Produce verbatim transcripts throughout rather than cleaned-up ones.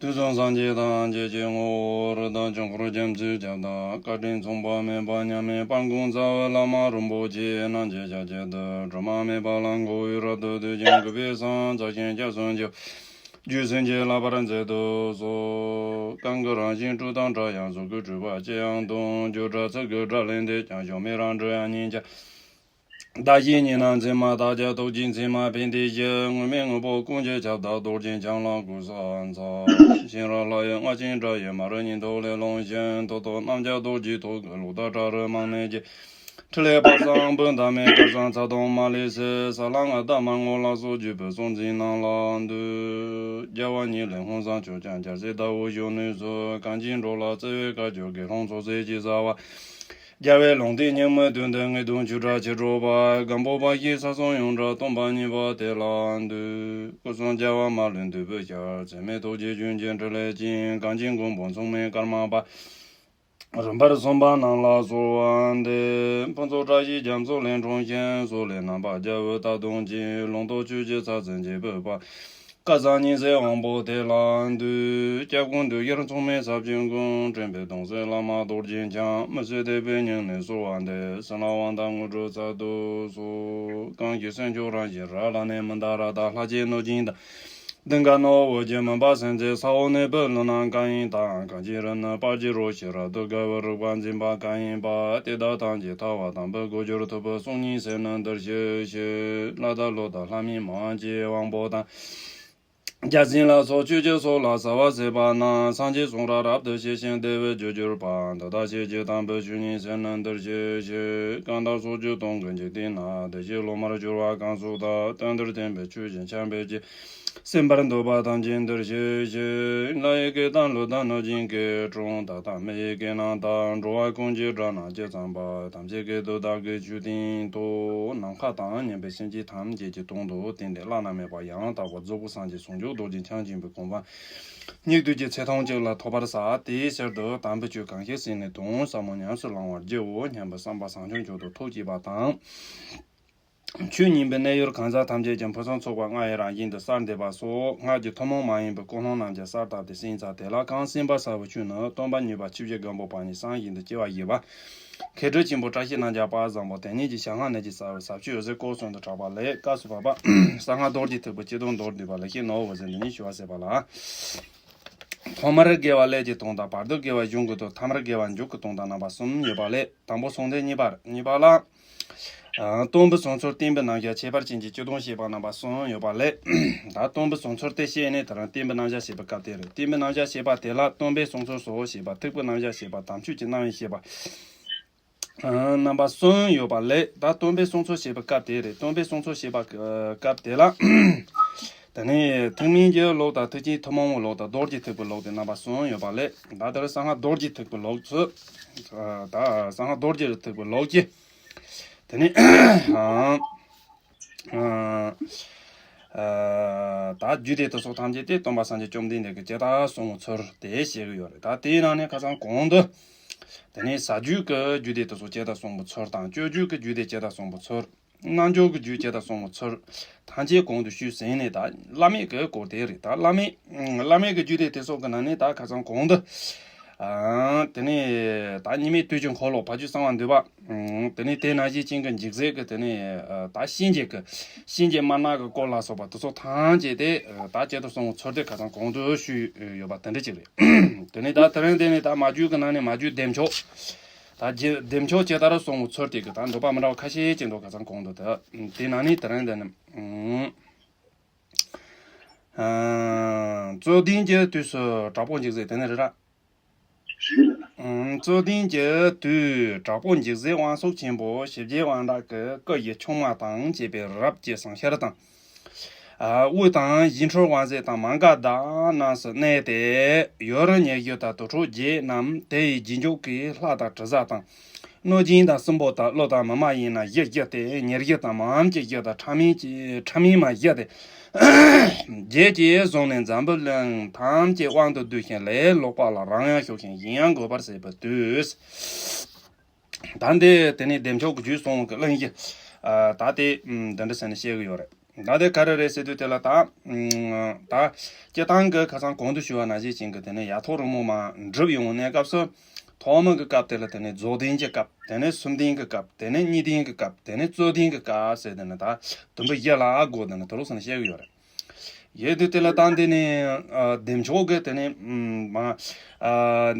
དུས་གསུམ་སངས་རྒྱས་ཐམས་ཅད་ཀྱི་ངོ་བོ་རིན་ཐང་ཆོས་འཁོར་རྒྱ་མཚོའི་ཁྱབ་བདག་བཀའ་དྲིན་མཚུངས་པ་མེད་པ་མཉམ་མེད་དཔལ་མགོན་རྩ་བའི་བླ་མ་རིན་པོ་ཆེ་རྣམས་ཀྱི་ཞབས་རྗེས་སུ་སྒྲོན་མ་མེད་པ་ལ་མགོ་བོས་རབ་ཏུ་བཏུད་ཅིང་གུས་པས་སངས་རྒྱས་ཀྱི་སྐྱབས་སུ་མཆིའོ། རྒྱུད་སེམས་ཀྱི་བསླབ་པར་མཛད་དུ་གསོལ། གང་གི་རང་བཞིན་སྤྲོས་དང་བྲལ་ཡང་གཟུགས་སྐུ་འཁྲུལ་པ་ཅི་ཡང་སྟོང་། བརྗོད་བྲལ་ཚིག་གི་སྒྲ་ལས་འདས་ཀྱང་། གཞོམ་མེད་རང་གྲོལ་དབྱིངས་སྙིང་རྗེ། བདག་གཞན་གཉིས་སྣང་མཚན་མ་དག་ཀྱང་། རྟོག་བཅས་མཚན་མ་ཕན་བདེའི་གཞི། དངོས་མེད་དངོས་པོ་ཀུན་གྱི་ཁྱབ་བདག་རྡོ་རྗེ་འཆང་ལ་གུས་ཕྱག་འཚལ། ཤེས་རབ་ལྷ་ཡི་རྔ་ཆེན་སྒྲ་ཡིས་མ་རིག་ཉིད་རྟོག་ལས་རླུང་བཞིན་ཐོག་ཐོག་རྣམ་རྒྱལ་རྡོ་རྗེའི་ཐོག་གི་ལུགས་ལྟར་བྲག་རི་མང་མེད་ཀྱི། ཕྲིན་ལས་དཔག་བསམ་དཔག་ཏུ་མེད་དཀར་ཟངས་ཚ་གདུང་མ་ལུས་བསིལ། ས་ལ་ང་བདག་མར་ངོ་ལ་སོགས་བརྗིད་པའི་གཟུངས་འཛིན་རྣམས་ལ་འདུད། རྒྱལ་བ་ཉིད་ལས་ཧཱུྃ་ཟངས་ཆུ་སྐྱར་འབྱར་སའི་ཟླ་འོད་གཞོན་ནུའི་ཚུལ། གངས་ཅན་འགྲོ་ལ་བརྩེ་བའི་བཀའ་བརྒྱུད་དགེ་སློང་ཚོགས་བསགས་ཀྱི་བྱ་བ། རྒྱལ་བའི་ལུང་བསྟན་སྙིགས་མའི་དུས་འདིར་ངེས་དོན་ཆོས་སྒྲ་ཆེར་སྒྲོགས་པ། སྒམ་པོ་པ་ཞིག་ས་གསུམ་ཡོངས་གྲགས་སྟོན་པ་གཉིས་པ་དེ་ལ་འདུད། སྐུ་གསུམ་རྒྱལ་བ་མ་ལུས་འདུས་པའི་ཞལ། ཚད་མེད་ཐུགས་རྗེས་ཞུན་གྱི་ཕྲིན་ལས་ཅན། གངས་ཅན་མགོན་པོ་མཚུངས་མེད་ཀརྨ་པ། རིམ་པར་གསུངས་པ་རྣམས་ལ་གསོལ་བ་འདེབས། ཕུན་ཚོགས་བཀྲ་ཤིས་རྒྱ་མཚོ་ལས་འཁྲུངས་ཤིང་། གསོལ་ལས་རྣམ་པར་རྒྱལ་བའི་རྟ་གདོང་ཅན། ལུང་རྟོགས་ཆོས་ཀྱི་ཚ་ཟེར་འབྱེད་པའི་དཔལ། བཀའ་གསར་སྙན་གསལ་དབང་པོ་དེ་ལ་འདུད། སྐྱབས་མགོན་འདུས་བཞིར་མཚུངས་མེད་ཟབ་ཆོས་མགོན། འདྲེན་པའི་གདུང་སྲས་བླ་མ་རྡོ་རྗེ་འཆང་། མི་བསྐྱོད་དད་པས་སྙིང་ནས་གསོལ་བ་འདེབས། བྱིན་རླབས་དབང་ཐང་དངོས་གྲུབ་སྩལ་དུ་གསོལ། གང་ཞིག་སེམས་མཆོག་རང་བཞིན་རབ་ལ་གནས། མནྡ་ར་དང་ལྷ་བཅས་གནོད་སྦྱིན་དང་། གདིང་དཀར་ནག་འོད་ཀྱི་མུན་པ་སེལ་མཛད། ས་འོག་ནས་བུ་ཀླུ་རྣམས་གང་ཡིན་དང་། གངས་ཅན་རི་ནི་དཔལ་གྱི་རོ་ཞེས། རབ་ཏུ་དགའ་བའི་རིག་པ་འཛིན་པ་གང་ཡིན་པ། དེ་དག་ཐམས་ཅད་ཐར་པ་དམ་པའི་སྒོ་འགྱུར་ཐུབ་པའི་གསུང་སྙིང་སེར་སྣ་འདིར་ཞུགས་ཤིག་ལྷ་དང་ཀླུ་དང་ལྷ་མིན་མ་བཅས་དབང་པོ་དང་། བརྒྱ་བྱིན་ལ་སོགས་ཆོས་ཀྱི་ཚོགས་ལ་བྱ་བ་བྱེད་པ་རྣམས། སངས་རྒྱས་གསུང་རབ་རབ་ཏུ་ཤེས་ཤིང་བདེ་བའི་རྒྱུར་གྱུར་པ། འདི་དག་ཤེས་བྱེད་དམ་པའི་ཆོས་ཉིད་སེར་སྣ་འདིར་ཞུགས་ཤིག་གང་དག་ཕྱོགས་བཅུ་སྟོང་གི་འཇིག་རྟེན་ན། བདེ་གཤེགས་སློབ་མར་གྱུར་པ་གང་སུ་དག་དོན་འདིར་བརྟེན་པའི་ཆོས་བཞིན་འཆད་པའི་ཕྱིར། གསན་པར་འདོད་པ་ཐམས་ཅད་འདིར་ཞུགས་ཤིག་ལྷ་ཡི་སྐད་དང་ཀླུ་དང་གནོད་སྦྱིན་སྐད། གྲུལ་བུམ་དག་དང་མི་ཡི་སྐད་རྣམས་དང་། འགྲོ་བ་ཀུན་གྱི་སྒྲ་རྣམས་ཇི་ཙམ་པ། ཐམས་ཅད་སྐད་དུ་བདག་གིས་ཆོས་བསྟན་ཏོ། ནམ་མཁའ་དང་མཉམ་པའི་སེམས་ཅན་ཐམས་ཅད་ཀྱི་དོན་དུ་བསྟན་ཏེ་བླ་ན་མེད་པ་ཡང་དག་པར་རྫོགས་པའི་སངས་རྒྱས་ཟུང་འཇུག་རྡོ་རྗེ་འཆང་ཆེན་པོའི་གོ་འཕང་སྙིགས་དུས་ཀྱི་ཚེ་ཐུང་གཅིག་ལ་ཐོབ་པར་བྱ། དེའི་ཕྱིར་དུ་དམ་པའི་ཆོས་གང་ཞིག་གསན་ནས་དོན་ཟབ་མོ་ཉམས་སུ་བླང་བར་བགྱིའོ་སྙམ་པའི་བསམ་པ་བཟང་སྐྱོང་མཆོག་ཏུ་ཐུགས་བསྐྱེད་པ་དང་། ཆོས་ཉན་པའི་གནས་ཡུལ་གང་ཟག་ཐམས་ཅད་ཀྱང་ཕུན་སུམ་ཚོགས་པ་ལྔ་ཡི་རང་བཞིན་དུ་གསལ་འདེབས་པ་སོགས། སྔགས་ཀྱི་ཐུན་མོང་མ་ཡིན་པའི་ཀུན་སློང་རྣམས་ཀྱང་གསལ་བཏབ་སྟེ་གསན་བྱ། དེ་ལ་གང་གསན་པར་བྱ་བའི་ཆོས་ནི། སྟོན་པ་ཉན་པ་ཆོས་བྱེད་སྒམ་པོ་པ་ཉིད་བྱམས་བཞིན་དུ་སྐྱེ་བ་བཞེས་པ། མཁས་གྲུབ་ཆེན་པོ་བཀྲ་ཤིས་རྣམ་རྒྱལ་དཔལ་བཟང་པོ་དེ་ཉིད་ཀྱི་ཞལ་སྔ་ནས་ཀྱི་གསལ་བའི་ཟབ་ཆོས་འོད་ཟེར་སྐོར་གསུམ་དུ་གྲགས་པ་ལས། སྐབས་སུ་བབ་པ། གསང་སྔགས་རྡོ་རྗེ་ཐེག་པའི་སྤྱི་དོན་མདོར་བསྡུས་པ་ལེགས་བཤད་ནོར་བུ་འོད་ཟེར་འདི་ཉིད་ཞུ་བར་མཛད་པ་ལ། ཐོག་མར་དགེ་བ་ཀླད་ཀྱི་དོན་དང་། བར་དུ་དགེ་བ་གཞུང་གི་དོན། ཐ་མར་དགེ་བ་མཇུག་གི་དོན་དང་རྣམ་པ་གསུམ་ཡོད་པ་ལས། དང་པོ་གསུང་དོན་གཉིས་པར་གཉིས་པ་ལ། ཨ། སྟོན་པའི་གསུང་ཚུལ་བསྟན་པའི་རྣམ་གཞག་ཁྱད་པར་ཅན་གྱི་སྤྱི་དོན་བཤད་པ་རྣམ་པ་གསུམ་ཡོད་པ་ལས། ད་སྟོན་པའི་གསུང་ཚུལ་དེ་བཤད་ནས་དེ་རིང་བསྟན་པའི་རྣམ་གཞག་བཤད་པའི་སྐབས་དེ་རེད། བསྟན་པའི་རྣམ་གཞག་བཤད་པ་དེ་ལ་སྟོན་པའི་གསུང་ཚུལ་སོགས་བཤད་པ། ཐེག་པའི་རྣམ་གཞག་བཤད་པ། དམ་ཆོས་ཀྱི་རྣམ་དབྱེ་བཤད་པ། ཨ། རྣམ་པ་གསུམ་ཡོད་པ་ལས། ད་སྟོན་པའི་གསུང་ཚུལ་བཤད་པའི་སྐབས་དེ་རེད། སྟོན་པའི་གསུང་ཚུལ་བཤད་པའི་སྐབས་དེ་ལ། དེ་ནས་ཐེག་དམན་གྱི་ལུགས་དང་ཐེག་ཆེན་ཐུན་མོང་གི་ལུགས་དང་རྡོ་རྗེ་ཐེག་པའི་ལུགས་ཏེ་རྣམ་པ་གསུམ་ཡོད་པ་ལས། ད་དེར་གསང་སྔགས་རྡོ་རྗེ་ཐེག་པའི་ལུགས་ཚུལ། ད་གསང་སྔགས་རྡོ་རྗེ་ཐེག་པའི་ལུགས་ཀྱི། དེ་ནས། ཨ། ཨ། ད་རྒྱུད་སྡེ་དེ་སོགས་ཐམས་ཅད་དེ་སྟོན་པ་སངས་རྒྱས་བཅོམ་ལྡན་འདས་ཀྱིས་ཇི་ལྟར་གསུངས་པའི་ཚུལ་དེ་བཤད་ཀྱི་ཡོད་རེད། ད་དེའི་ནང་ནས་ཁ་སང་གོང་དུ། དེ་ནས་ཟབ་རྒྱས་ཀྱི་རྒྱུད་སྡེ་དེ་སོགས་ཇི་ལྟར་གསུངས་པའི་ཚུལ་དང་། སྤྱོད་རྒྱུད་ཀྱི་རྒྱུད་སྡེ་ཇི་ལྟར་གསུངས་པའི་ཚུལ། རྣལ་འབྱོར་གྱི་རྒྱུད་ཇི་ལྟར་གསུངས་པའི་ཚུལ། ཐམས་ཅད་གོང་དུ་ཞུས་ཟིན་ནས། ད་བླ་མེད་ཀྱི་སྐོར་དེ་རེད། ད་བླ་མེད། བླ་མེད་ཀྱི་རྒྱུད་སྡེ་དེ་སོགས་ཀྱི་ནང་ནས་ད་ཁ་སང་གོང་དུ། ཨ། དེ་ནས་ད་གཉིས་མེད་དུས་ཀྱི་འཁོར་ལོ། ཕ་རྒྱུད་གསང་བ་འདུས་པ། དེ་ནས་དེ་ནང་བཞིན་ཅན་གྱི་འཇིགས་མཛད་ཀྱི། དེ་ནས་ད་གཤིན་རྗེ་གི། གཤིན་རྗེ་དམར་ནག་གི་སྐོར་ལ་སོགས་པ་དེ་ཚོ་ཐམས་ཅད་དེ་ད་ཇི་ལྟར་གསུངས་པའི་ཚུལ་དེ་ཁ་སང་གོང་དུ་ཞུས་ཡོད་པ་དེ་འདྲ་ཅིག་རེད། དེ་ནས་ད་དེ་རིང་དེ་ནས་ད་མ་རྒྱུད་ཀྱི་ནང་ནས་མ་རྒྱུད་བདེ་མཆོག་ད་རྗེ་བདེ་མཆོག་ཇི་ལྟར་གསུངས་པའི་ཚུལ་དེ་གི་ད་འདོད་པ་མི་འདྲ་བ་ཁ་ཤས་ཅིག་འདུག་ཁ་སང་གོང་དུ་ད་དེ་ནང་ནས་དེ་རིང་དེ་ནས། ཨ། རྩོད་ལྡན་གྱི་དུས་སུ་དྲག་པོ་འཇིགས་མཛད་དེ་ནི་རེད་ར། རྩོད་ལྡན་གྱི་དུས་དྲག་པོ་འཇིགས་མཛད་དབང་ཕྱུག་ཆེན་པོ་ཞི་རྒྱས་དབང་དྲག་གི་སྐུ་ཡི་ཆུང་མ་དང་བཅས་པའི་རབ་ཀྱི་ཟངས་ཤར་དང་། ཨ། དབུས་དང་ཡིད་འཕྲོག་དབང་མཛད་དང་མ་ག་དྷ་རྣམས་སུ་གནས་ཏེ། ཡུལ་ཉེར་བཞི་དང་དུར་ཁྲོད་བརྒྱད་རྣམས་དེ་ཡི་རྗེས་འཇུག་གི་ལྷ་དང་དྲི་ཟ་དང་། གནོད་སྦྱིན་དང་སྲིན་པོ་དང་ཀླུ་དང་མི་མ་ཡིན་རྣམས་བཞི་བཞི་སྟེ། ཉེར་བཞི་དང་མངམ་གྱི་བཞི་དང་ཕྲ་མེན་གྱི་ཕྲ་མེན་མ་བཞི་སྟེ། བརྒྱད་ཀྱིས་བཟུང་ནས་འཛམ་བུ་གླིང་ཐམས་ཅད་དབང་དུ་བསྡུས་ཤིང་ལས་ལོག་པ་ལ་རང་ཡང་ཞུགས་ཤིང་གཞན་ཡང་འགོད་པར་བྱེད་པའི་དུས། ད་འདི་དེ་ནས་བདེ་མཆོག་གི་རྒྱུད་གསུང་གི་གླེང་གཞི། ཨ། ད་དེ་འདི་འདྲ་ཟེར་ནས་བཤད་གི་ཡོད་རེད། ད་དེ་ག་རེ་རེད་ཟེར་དུས་དེ་ལ་ད། ད་སྤྱིར་བཏང་གི་ཁ་སང་གོང་དུ་ཞུས་པ་ནང་བཞིན་ཅན་གྱི་དེ་ནས་ཡ་ཐོག་རིང་མོ་མར་འགྲུབ་ཡོང་གནས་སྐབས་སུ། ཐོག་མ་གི་སྐབས་དེ་ལ་དེ་ནས་རྫོགས་ལྡན་གྱི་སྐབས། དེ་ནས་གསུམ་ལྡན་གྱི་སྐབས། དེ་ནས་གཉིས་ལྡན་གྱི་སྐབས། དེ་ནས་རྩོད་ལྡན་གྱི་སྐབས་ཟེར་དེ་ནས་ད་དུམ་བུ་བཞི་ལ་བགོས་དེ་ནས་དུ་རུ་སུ་ནས་བཤད་གི་ཡོད་རེད། ཡོད་དུས་དེ་ལ་ད་འདི་ནས་བདེ་མཆོག་གི་དེ་ནས་མ།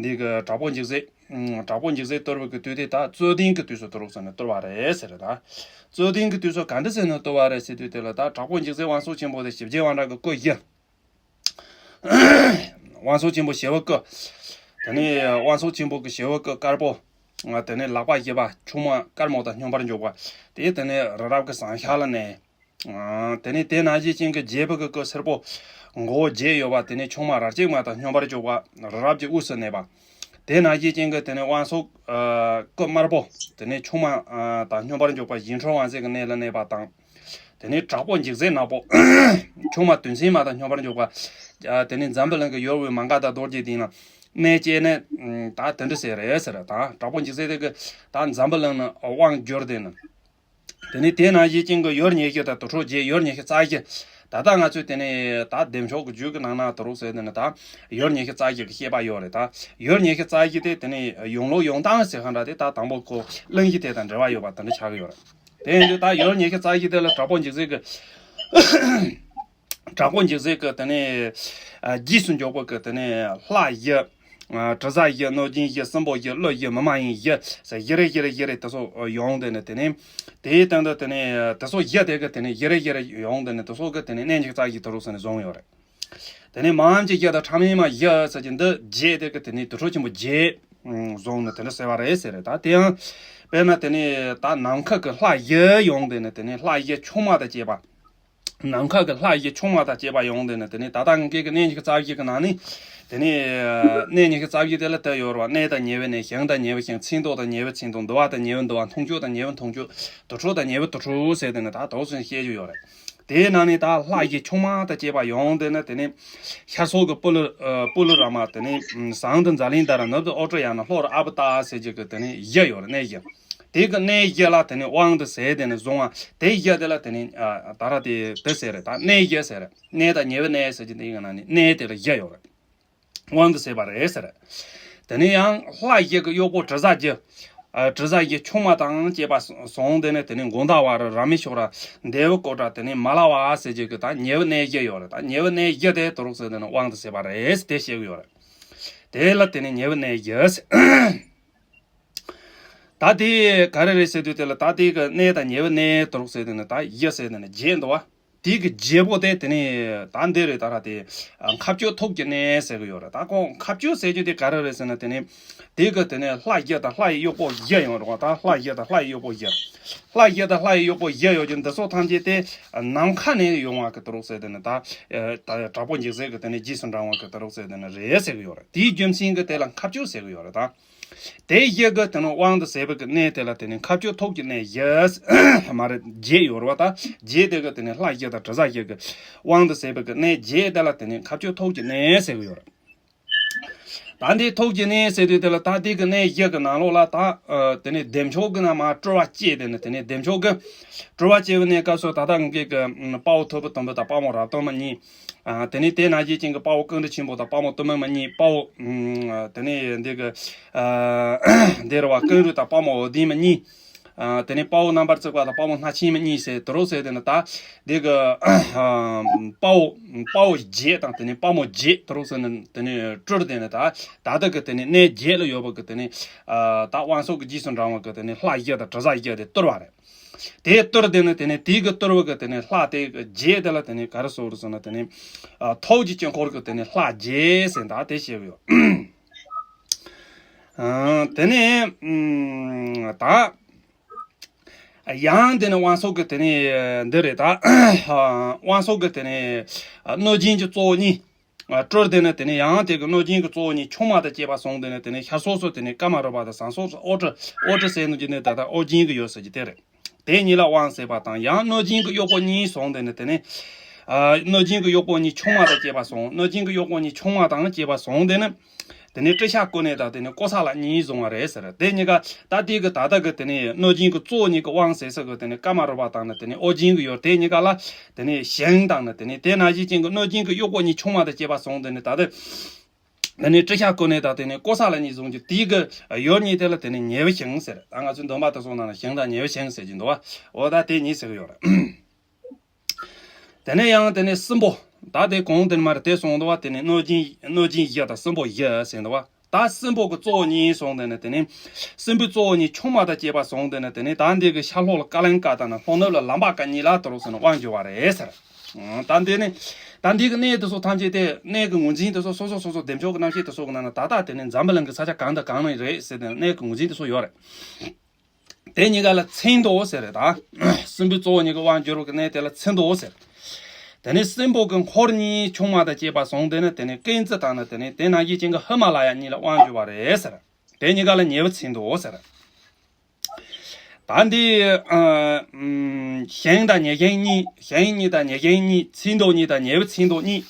འདི་གི་དྲག་པོ་འཇིགས་བྱེད། དྲག་པོ་འཇིགས་བྱེད་གཏོར་བའི་གི་དུས་དེ་ད་རྩོད་ལྡན་གྱི་དུས་སུ་དུ་རུ་སུ་ནས་གཏོར་བ་རེད་ཟེར་རེད་ད། རྩོད་ལྡན་གྱི་དུས་སུ་ག་འདྲ་ཟེར་ནས་གཏོར་བ་རེད་ཟེར་དུས་དེ་ལ་ད་དྲག་པོ་འཇིགས་བྱེད་དབང་ཕྱུག་ཆེན་པོ་དེ་ཞི་རྒྱས་དབང་དྲག་གི་སྐུ་བཞི། དབང་ཕྱུག་ཆེན་པོ་ཞི་བའི་སྐུ། དེ་ནས་དབང་ཕྱུག་ཆེན་པོ་གི་ཞི་བའི་སྐུ་དཀར་པོ། དེ་ནས་ལག་པ་བཞི་པ་ཆུང་མ་དཀར་མོ་དང་སྙོམས་པར་འཇུག་པ། དེ་དེ་ནས་རི་རབ་ཀྱི་ཟུར་ཤར་ལ་གནས། དེ་ནས་དེ་ནང་བཞིན་ཅན་གྱི་རྒྱལ་པོ་གི་སྐུ་སེར་པོ། མགོ་བོ་བརྒྱད་ཡོད་པ་དེ་ནས་ཆུང་མ་རལ་གཅིག་མ་དང་སྙོམས་པར་འཇུག་པ་རི་རབ་ཀྱི་དབུས་སུ་གནས་པ། དེ་ནང་བཞིན་ཅན་གྱི་དེ་ནས་དབང་ཕྱུག་སྐུ་དམར་པོ། དེ་ནས་ཆུང་མ་དང་སྙོམས་པར་འཇུག་པ་བཞི་འཕྲོ་དབང་ཕྱུག་གི་གནས་ལ་གནས་པ་དང་། དེ་ནས་དྲག་པོ་འཇིགས་བྱེད་ནག་པོ། ཆུང་མ་དུས་མཐའི་མ་དང་སྙོམས་པར་འཇུག་པ། དེ་ནས་འཛམ་བུ་གླིང་གི་ཡུལ་དབུས་མ་ག་དྷ་རྡོ་རྗེ་གདན་ལ་གནས་བཅས་ནས་ད་དེ་འདྲ་ཟེར་རེད་ཟེར། ད་དྲག་པོ་འཇིགས་བྱེད་དེ་གི་ད་འཛམ་བུ་གླིང་ནས་དབང་བསྒྱུར་དེ་ནི། དེ་ནས་དེ་ནང་བཞིན་ཅན་གྱི་ཡུལ་ཉི་ཤུ་དང་དུར་ཁྲོད་བརྒྱད། ཡུལ་ཉི་ཤུ་རྩ་བཞི། ད་ལྟ་ང་ཚོས་དེ་ནས་ད་བདེ་མཆོག་གི་རྒྱུད་ཀྱི་ནང་ན་དུ་རུ་ཟེར་དེ་ནི་ད་ཡུལ་ཉི་ཤུ་རྩ་བཞི་གི་བཤད་པ་ཡོད་རེད། ད་ཡུལ་ཉི་ཤུ་རྩ་བཞི་དེ་དེ་ནས་ཡོང་ལུགས་ཡོང་སྟངས་ཟེར་ག་འདྲ་དེ་ད་དང་པོ་ཁོ་གླེང་གཞི་དེ་དང་འབྲེལ་བ་ཡོད་པ་དེ་འདྲ་ཆགས་ཀྱི་ཡོད་རེད། དེ་ཡིན་དུས་ད་ཡུལ་ཉི་ཤུ་རྩ་བཞི་དེ་ལ་དྲག་པོ་འཇིགས་བྱེད་ཀྱི། དྲག་པོ་འཇིགས་བྱེད་ཀྱི་དེ་ནས་རྗེས་སུ་འཇུག་པ་གི་དེ་ནས་ལྷ་བཞི། དྲི་ཟ་བཞི། གནོད་སྦྱིན་བཞི། སྲིན་པོ་བཞི། ཀླུ་བཞི། མི་མ་ཡིན་བཞི་ཟེར་བཞི་རེ་བཞི་རེ་བཞི་རེ་དེ་ཚོ་ཡོང་དེ་ནས་དེ་ནས་དེའི་སྟེང་དུ་དེ་ནས་དེ་ཚོ་བཞི་དེ་གི་དེ་ནས་བཞི་རེ་བཞི་རེ་ཡོང་དེ་ནས་དེ་ཚོ་གི་དེ་ནས་གནས་ཉི་ཤུ་རྩ་བཞི་དུ་རུ་ཟེར་ནས་བཟུང་ཡོད་རེད། དེ་ནས་མ་འོངས་ཀྱི་བཞི་དང་ཕྲ་མེན་མ་བཞི་ཟེར་གྱི་འདི་བརྒྱད་དེ་གི་དེ་ནས་དུར་ཁྲོད་ཆེན་པོ་བརྒྱད་བཟུང་ནས་དེ་འདྲ་ཟེར་བ་རེད་ཟེར་རེད། ད་དེ་ཡང་དཔེར་ན་དེ་ནས་ད་ནམ་མཁའ་གི་ལྷ་བཞི་ཡོང་དེ་ནས་དེ་ནས་ལྷ་བཞི་ཆུང་མ་དང་བཅས་པ། ནམ་མཁའ་གི་ལྷ་བཞི་ཆུང་མ་དང་བཅས་པ་ཡོང་དེ་ནས་དེ་ནས་ད་ལྟ་ངེད་ཀྱི་གནས་ཉི་ཤུ་རྩ་བཞི་གི་ནང་ནས་དེ་ནས་གནས་ཉི་ཤུ་རྩ་བཞི་དེ་ལ་དེ་ཡོད་རེད་བ། གནས་དང་ཉེ་བའི་གནས། ཞིང་དང་ཉེ་བའི་ཞིང་། མཚན་ཐོགས་དང་ཉེ་བའི་མཚན་ཐོགས། འདུ་བ་དང་ཉེ་བའི་འདུ་བ། འཐུང་ཆོག་དང་ཉེ་བའི་འཐུང་ཆོག། དུར་ཁྲོད་དང་ཉེ་བའི་དུར་ཁྲོད་ཟེར་དེ་ནས་ད་དོགས་ཟིན་བཤད་རྒྱུ་ཡོད་རེད། དེའི་ནང་ནས་ད་ལྷ་བཞི་ཆུང་མ་དང་བཅས་པ་ཡོང་དེ་ནས་དེ་ནས་ཤར་ཕྱོགས་ཀྱི་པུ་ལུ་པུ་ལུ་ར་མ། དེ་ནས་ཟངས་དང་ཛ་ལིནྡྷ་ར། ནུབ་ཏུ་ཨོ་ཏྲ་ཡ་ན། ལྷོ་རུ་ཨ་བུ་ཏ་ཟེར་རྒྱུ་གི་དེ་ནས་བཞི་ཡོད་རེད། གནས་བཞི། དེ་གི་གནས་བཞི་ལ་དེ་ནས་དབང་དུ་ཟེར་དེ་ནས་བཟུང་བ། དེ་བཞི་དེ་ལ་དེ་ནས་ད་ར་དེ་དེ་ཟེར་རེད། ད་གནས་བཞི་ཟེར་རེད། གནས་དང་ཉེ་བའི་གནས་ཟེར་གྱི་དེ་གི་ནང་ནས་གནས་དེ་ལ་བཞི་ཡོད་རེད། དབང་དུ་ཟེར་བ་རེད་ཟེར། དེ་ནས་ཡང་ལྷ་བཞི་གི་གཡོག་པོ་དྲི་ཟ་བཞི། དྲི་ཟ་བཞི་ཆུང་མ་དང་བཅས་པ་སོང་དེ་ནས་དེ་ནས་གོ་ན་ཌ་ཝ་ར། ར་མེ་ཤྭ་ར། དེ་བི་ཀོ་ཊ། དེ་ནས་མ་ལ་བ་ཟེར་གྱི་གི་ད་ཉེ་བའི་གནས་བཞི་ཡོད་རེད། ད་ཉེ་བའི་གནས་བཞི་དེ་དུ་རུ་ཟེར་དེ་ནས་དབང་དུ་ཟེར་བ་རེད་དེ་བཤད་གི་ཡོད་རེད། དེ་ལ་དེ་ནས་ཉེ་བའི་གནས་བཞི་ཟེར། ད་དེ་ག་རེ་རེད་ཟེར་དུས་དེ་ལ་ད་དེ་གི་གནས་དང་ཉེ་བའི་གནས་དུ་རུ་ཟེར་དེ་ནས་ད་བཞི་ཟེར་དེ་ནས་བརྒྱད་འདུག་བ། དེ་གི་བརྒྱད་པོ་དེ་དེ་ནས་ད་འདི་རེད། ད་ར་དེ་མཁའ་སྤྱོད་ཐོག་གི་གནས་ཟེར་གི་ཡོད་རེད། ད་ཁོ་མཁའ་སྤྱོད་ཟེར་རྒྱུ་དེ་ག་རེ་རེད་ཟེར་ན་དེ་ནས་དེ་གི་དེ་ནས་ལྷ་བཞི་དང་ལྷ་ཡི་གཡོག་པོ་བཞི་ཡོང་རེད་བ། ད་ལྷ་བཞི་དང་ལྷ་ཡི་གཡོག་པོ་བཞི། ལྷ་བཞི་དང་ལྷ་ཡི་གཡོག་པོ་བཞི་ཡོད་རྒྱུ་འདི་ཚོ་ཐམས་ཅད་དེ་ནམ་མཁའ་ནས་ཡོང་བ་གི་དུ་རུ་ཟེར་དེ་ནས་ད་ད་དྲག་པོ་འཇིགས་བྱེད་གི་དེ་ནས་རྗེས་སུ་འབྲང་བ་གི་དུ་རུ་ཟེར་དེ་ནས་རེད་ཟེར་གི་ཡོད་རེད། དེའི་རྒྱུ་མཚན་གི་དེ་ལ་མཁའ་སྤྱོད་ཟེར་གི་ཡོད་རེད་ད། དེ་བཞི་གི་དེ་ནས་དབང་དུ་ཟེར་བའི་གི་གནས་དེ་ལ་དེ་ནས་མཁའ་སྤྱོད་ཐོག་གི་གནས་བཞི་མ་རེད། བརྒྱད་ཡོད་རེད་བ། ད་བརྒྱད་དེ་གི་དེ་ནས་ལྷ་བཞི་དང་དྲི་ཟ་བཞི་གི་དབང་དུ་ཟེར་བའི་གི་གནས་བརྒྱད་དེ་ལ་དེ་ནས་མཁའ་སྤྱོད་ཐོག་གི་གནས་ཟེར་གི་ཡོད་རེད། ད་འདི་ཐོག་གི་གནས་ཟེར་དུས་དེ་ལ་ད་དེ་གི་གནས་བཞི་གི་ནང་ལོགས་ལ་ད་དེ་ནས་བདེ་མཆོག་གི་ནང་མར་སྤྲུལ་པ་སྐྱེས་དེ་ནས་དེ་ནས་བདེ་མཆོག་གི་སྤྲུལ་པ་སྐྱེ་བའི་གནས་སྐབས་སུ་ད་ལྟ་ངེད་ཀྱི་དཔའ་བོ་ཐོར་བུ་དུམ་བུ་དང་དཔའ་མོ་རབ་གཏོར་མ་གཉིས། ཨ། དེ་ནས་དེ་ནང་བཞིན་ཅན་གྱི་དཔའ་བོ་ཀུན་འདུས་ཆེན་པོ་དང་དཔའ་མོ་གཏུམ་མོ་མ་གཉིས། དཔའ་བོ། ཨ། དེ་ནས་འདི་གི། ཨ། འདི་རུ་བ་ཀེང་རུས་དང་དཔའ་མོ་འོ་ལྡན་མ་གཉིས། ཨ། དེ་ནས་དཔའ་བོ་རྣམ་པར་གཙིགས་པ་དང་དཔའ་མོ་སྣ་ཆེན་མ་གཉིས་ཟེར་དུ་རུ་ཟེར་དེ་ནི་ད། འདི་གི། ཨ། དཔའ་བོ། དཔའ་བོ་བརྒྱད་དང་དེ་ནས་དཔའ་མོ་བརྒྱད་དུ་རུ་ཟེར་ནས་དེ་ནས་སྤྲུལ་དེ་ནི་ད། ད་ལྟ་གི་དེ་ནས་གནས་བརྒྱད་ལ་ཡོད་པ་གི་དེ་ནས། ཨ། ད་དབང་ཕྱུག་གི་རྗེས་སུ་འབྲང་བ་གི་དེ་ནས་ལྷ་བརྒྱད་དང་དྲི་ཟ་བརྒྱད་དེ་གཏོར་བ་རེད། དེ་གཏོར་དེ་ནི་དེ་ནི་དེ་གི་གཏོར་བ་གི་དེ་ནི་ལྷ་དེ་གི་བརྒྱད་དེ་ལ་དེ་ནི་ག་རེ་ཟེར་རེད་ཟེར་ན་དེ་ནི། ཨ། ཐོག་གི་དཀྱིལ་འཁོར་གི་དེ་ནི་ལྷ་བརྒྱད་ཟེར་ད་དེ་བཤད་གི་ཡོད། ཨ། དེ་ནི། ཨམ། ད། ཡང་དེ་ནི་དབང་ཕྱུག་གི་དེ་ནི་འདི་རེད་ད། དབང་ཕྱུག་གི་དེ་ནི། ཨ། གནོད་སྦྱིན་གྱི་གཙོ་བོ་གཉིས། ཨ། སྤྲུལ་དེ་ནི་དེ་ནི་ཡང་དེ་གི་གནོད་སྦྱིན་གྱི་གཙོ་བོ་གཉིས་ཆུང་མ་དང་བཅས་པ་སོང་དེ་ནི་དེ་ནི་ཤར་ཕྱོགས་སུ་དེ་ནི་ཀ་མ་རུ་པ་དང་ཟངས་ཕྱོགས་སུ་ཨོ་ཏྲ། ཨོ་ཏྲ་ཟེར་ནོ་གི་ནི་ད་ལྟ་ཨོ་རྒྱན་གྱི་ཡོད་ཟེར་གྱི་དེ་རེད། དེ་གཉིས་ལ་དབང་ཟེར་བ་དང་ཡང་གནོད་སྦྱིན་གྱི་གཡོག་པོ་གཉིས་སོང་དེ་ནི་དེ་ནི། ཨ། གནོད་སྦྱིན་གྱི་གཡོག་པོ་གཉིས་ཆུང་མ་དང་བཅས་པ་སོང་། གནོད་སྦྱིན་གྱི་གཡོག་པོ་གཉིས་ཆུང་མ་དང་བཅས་པ་སོང་དེ་ནི། དེ་ནས་ཏྲི་ཤ་ཀུན་ནས་དང་དེ་ནས་ཀོ་ས་ལ་གཉིས་བཟུང་བ་རེད་ཟེར། དེ་གཉིས་ཀ་ད་དེ་གི་ད་ལྟ་གི་དེ་ནས་གནོད་སྦྱིན་གྱི་གཙོ་བོ་གཉིས་ཀྱི་དབང་ཟེར་ས་གི་དེ་ནས་ཀ་མ་རུ་པ་དང་ནི་དེ་ནས་ཨོ་རྒྱན་གྱི་ཡུལ་དེ་གཉིས་ཀ་ལ་དེ་ནས་ཞིང་དང་ནི་དེ་ནས་དེ་ནང་བཞིན་ཅན་གྱི་གནོད་སྦྱིན་གྱི་གཡོག་པོ་གཉིས་ཆུང་མ་དང་བཅས་པ་བཟུང་དེ་ནས་ད་ལྟ་དེ་ནས་ཏྲི་ཤ་ཀུན་ནས་དང་དེ་ནས་ཀོ་ས་ལ་གཉིས་བཟུང་རྒྱུ་དེ་གི་ཡུལ་གཉིས་དེ་ལ་དེ་ནས་ཉེ་བའི་ཞིང་ཟེར། ད་ང་ཚོའི་འདོན་པ་དེ་ཚོ་ནང་ལ་ཞིང་དང་ཉེ་བའི་ཞིང་ཟེར་གྱི་འདུག་བ། འོ་ད་དེ་གཉིས་ཟེར་གི་ཡོད་རེད། དེ་ནས་ཡང་དེ་ནས་སྲིན་པོ། ད་དེ་གོང་དེ་ནས་མར་དེ་སོང་འདུག་བ། དེ་ནས་གནོད་སྦྱིན་གནོད་སྦྱིན་བཞི་དང་སྲིན་པོ་བཞི་ཟེར་འདུག་བ། ད་སྲིན་པོ་གི་གཙོ་བོ་གཉིས་སོང་དེ་ནས་དེ་ནས་སྲིན་པོའི་གཙོ་བོ་གཉིས་ཆུང་མ་དང་བཅས་པ་སོང་དེ་ནས་དེ་ནས་ད་འདི་གི་ཤར་ལྷོ་ལ་ཀ་ལན་ཀ་དང་ནི་ལྷོ་ནུབ་ལ་ལམ་པ་ཀ་གཉིས་ལ་དུ་རུ་ཟེར་ནས་དབང་བསྒྱུར་བ་རེད་ཟེར། ད་འདི་ནི་ད་འདི་གི་གནས་དེ་ཚོ་ཐམས་ཅད་དེ་གནས་ཀྱི་ངོས་འཛིན་དེ་ཚོ་སོ་སོ་སོ་སོ་བདེ་མཆོག་གི་རྣམ་ཤེས་དེ་ཚོ་གི་ནང་ན་ད་ལྟ་དེ་ནས་འཛམ་བུ་གླིང་གི་ས་ཆ་གང་དང་གང་ནས་རེད་ཟེར་དེ་གནས་ཀྱི་ངོས་འཛིན་དེ་ཚོ་ཡོད་རེད། དེ་གཉིས་ཀ་ལ་མཚན་མདོག་ཟེར་རེད་ད། སྲིན་པོའི་གཙོ་བོ་གཉིས་ཀྱི་དབང་བསྒྱུར་བ་གི་གནས་དེ་ལ་མཚན་མདོག་ཟེར། དེ་ནས་སྲིན་པོ་གི་འཁོར་གཉིས་ཆུང་མ་དང་བཅས་པ་སོང་དེ་ནི་དེ་ནས་ཀུན་རྫི་དང་ནི་དེ་ནས་དེ་ནང་བཞིན་ཅན་གྱི་ཧི་མ་ལ་ཡ་གཉིས་ལ་དབང་བསྒྱུར་བ་རེད་ཟེར། དེ་གཉིས་ཀ་ལ་ཉེ་བའི་མཚན་མདོག་ཟེར། ད་འདི་ཨ་ཨམ་ཞིང་དང་ཉེ་ཞིང་གཉིས། ཞིང་གཉིས་དང་ཉེ་ཞིང་གཉིས། མཚན་མདོག་གཉིས་དང་ཉེ་བའི་མཚན་མདོག་གཉིས།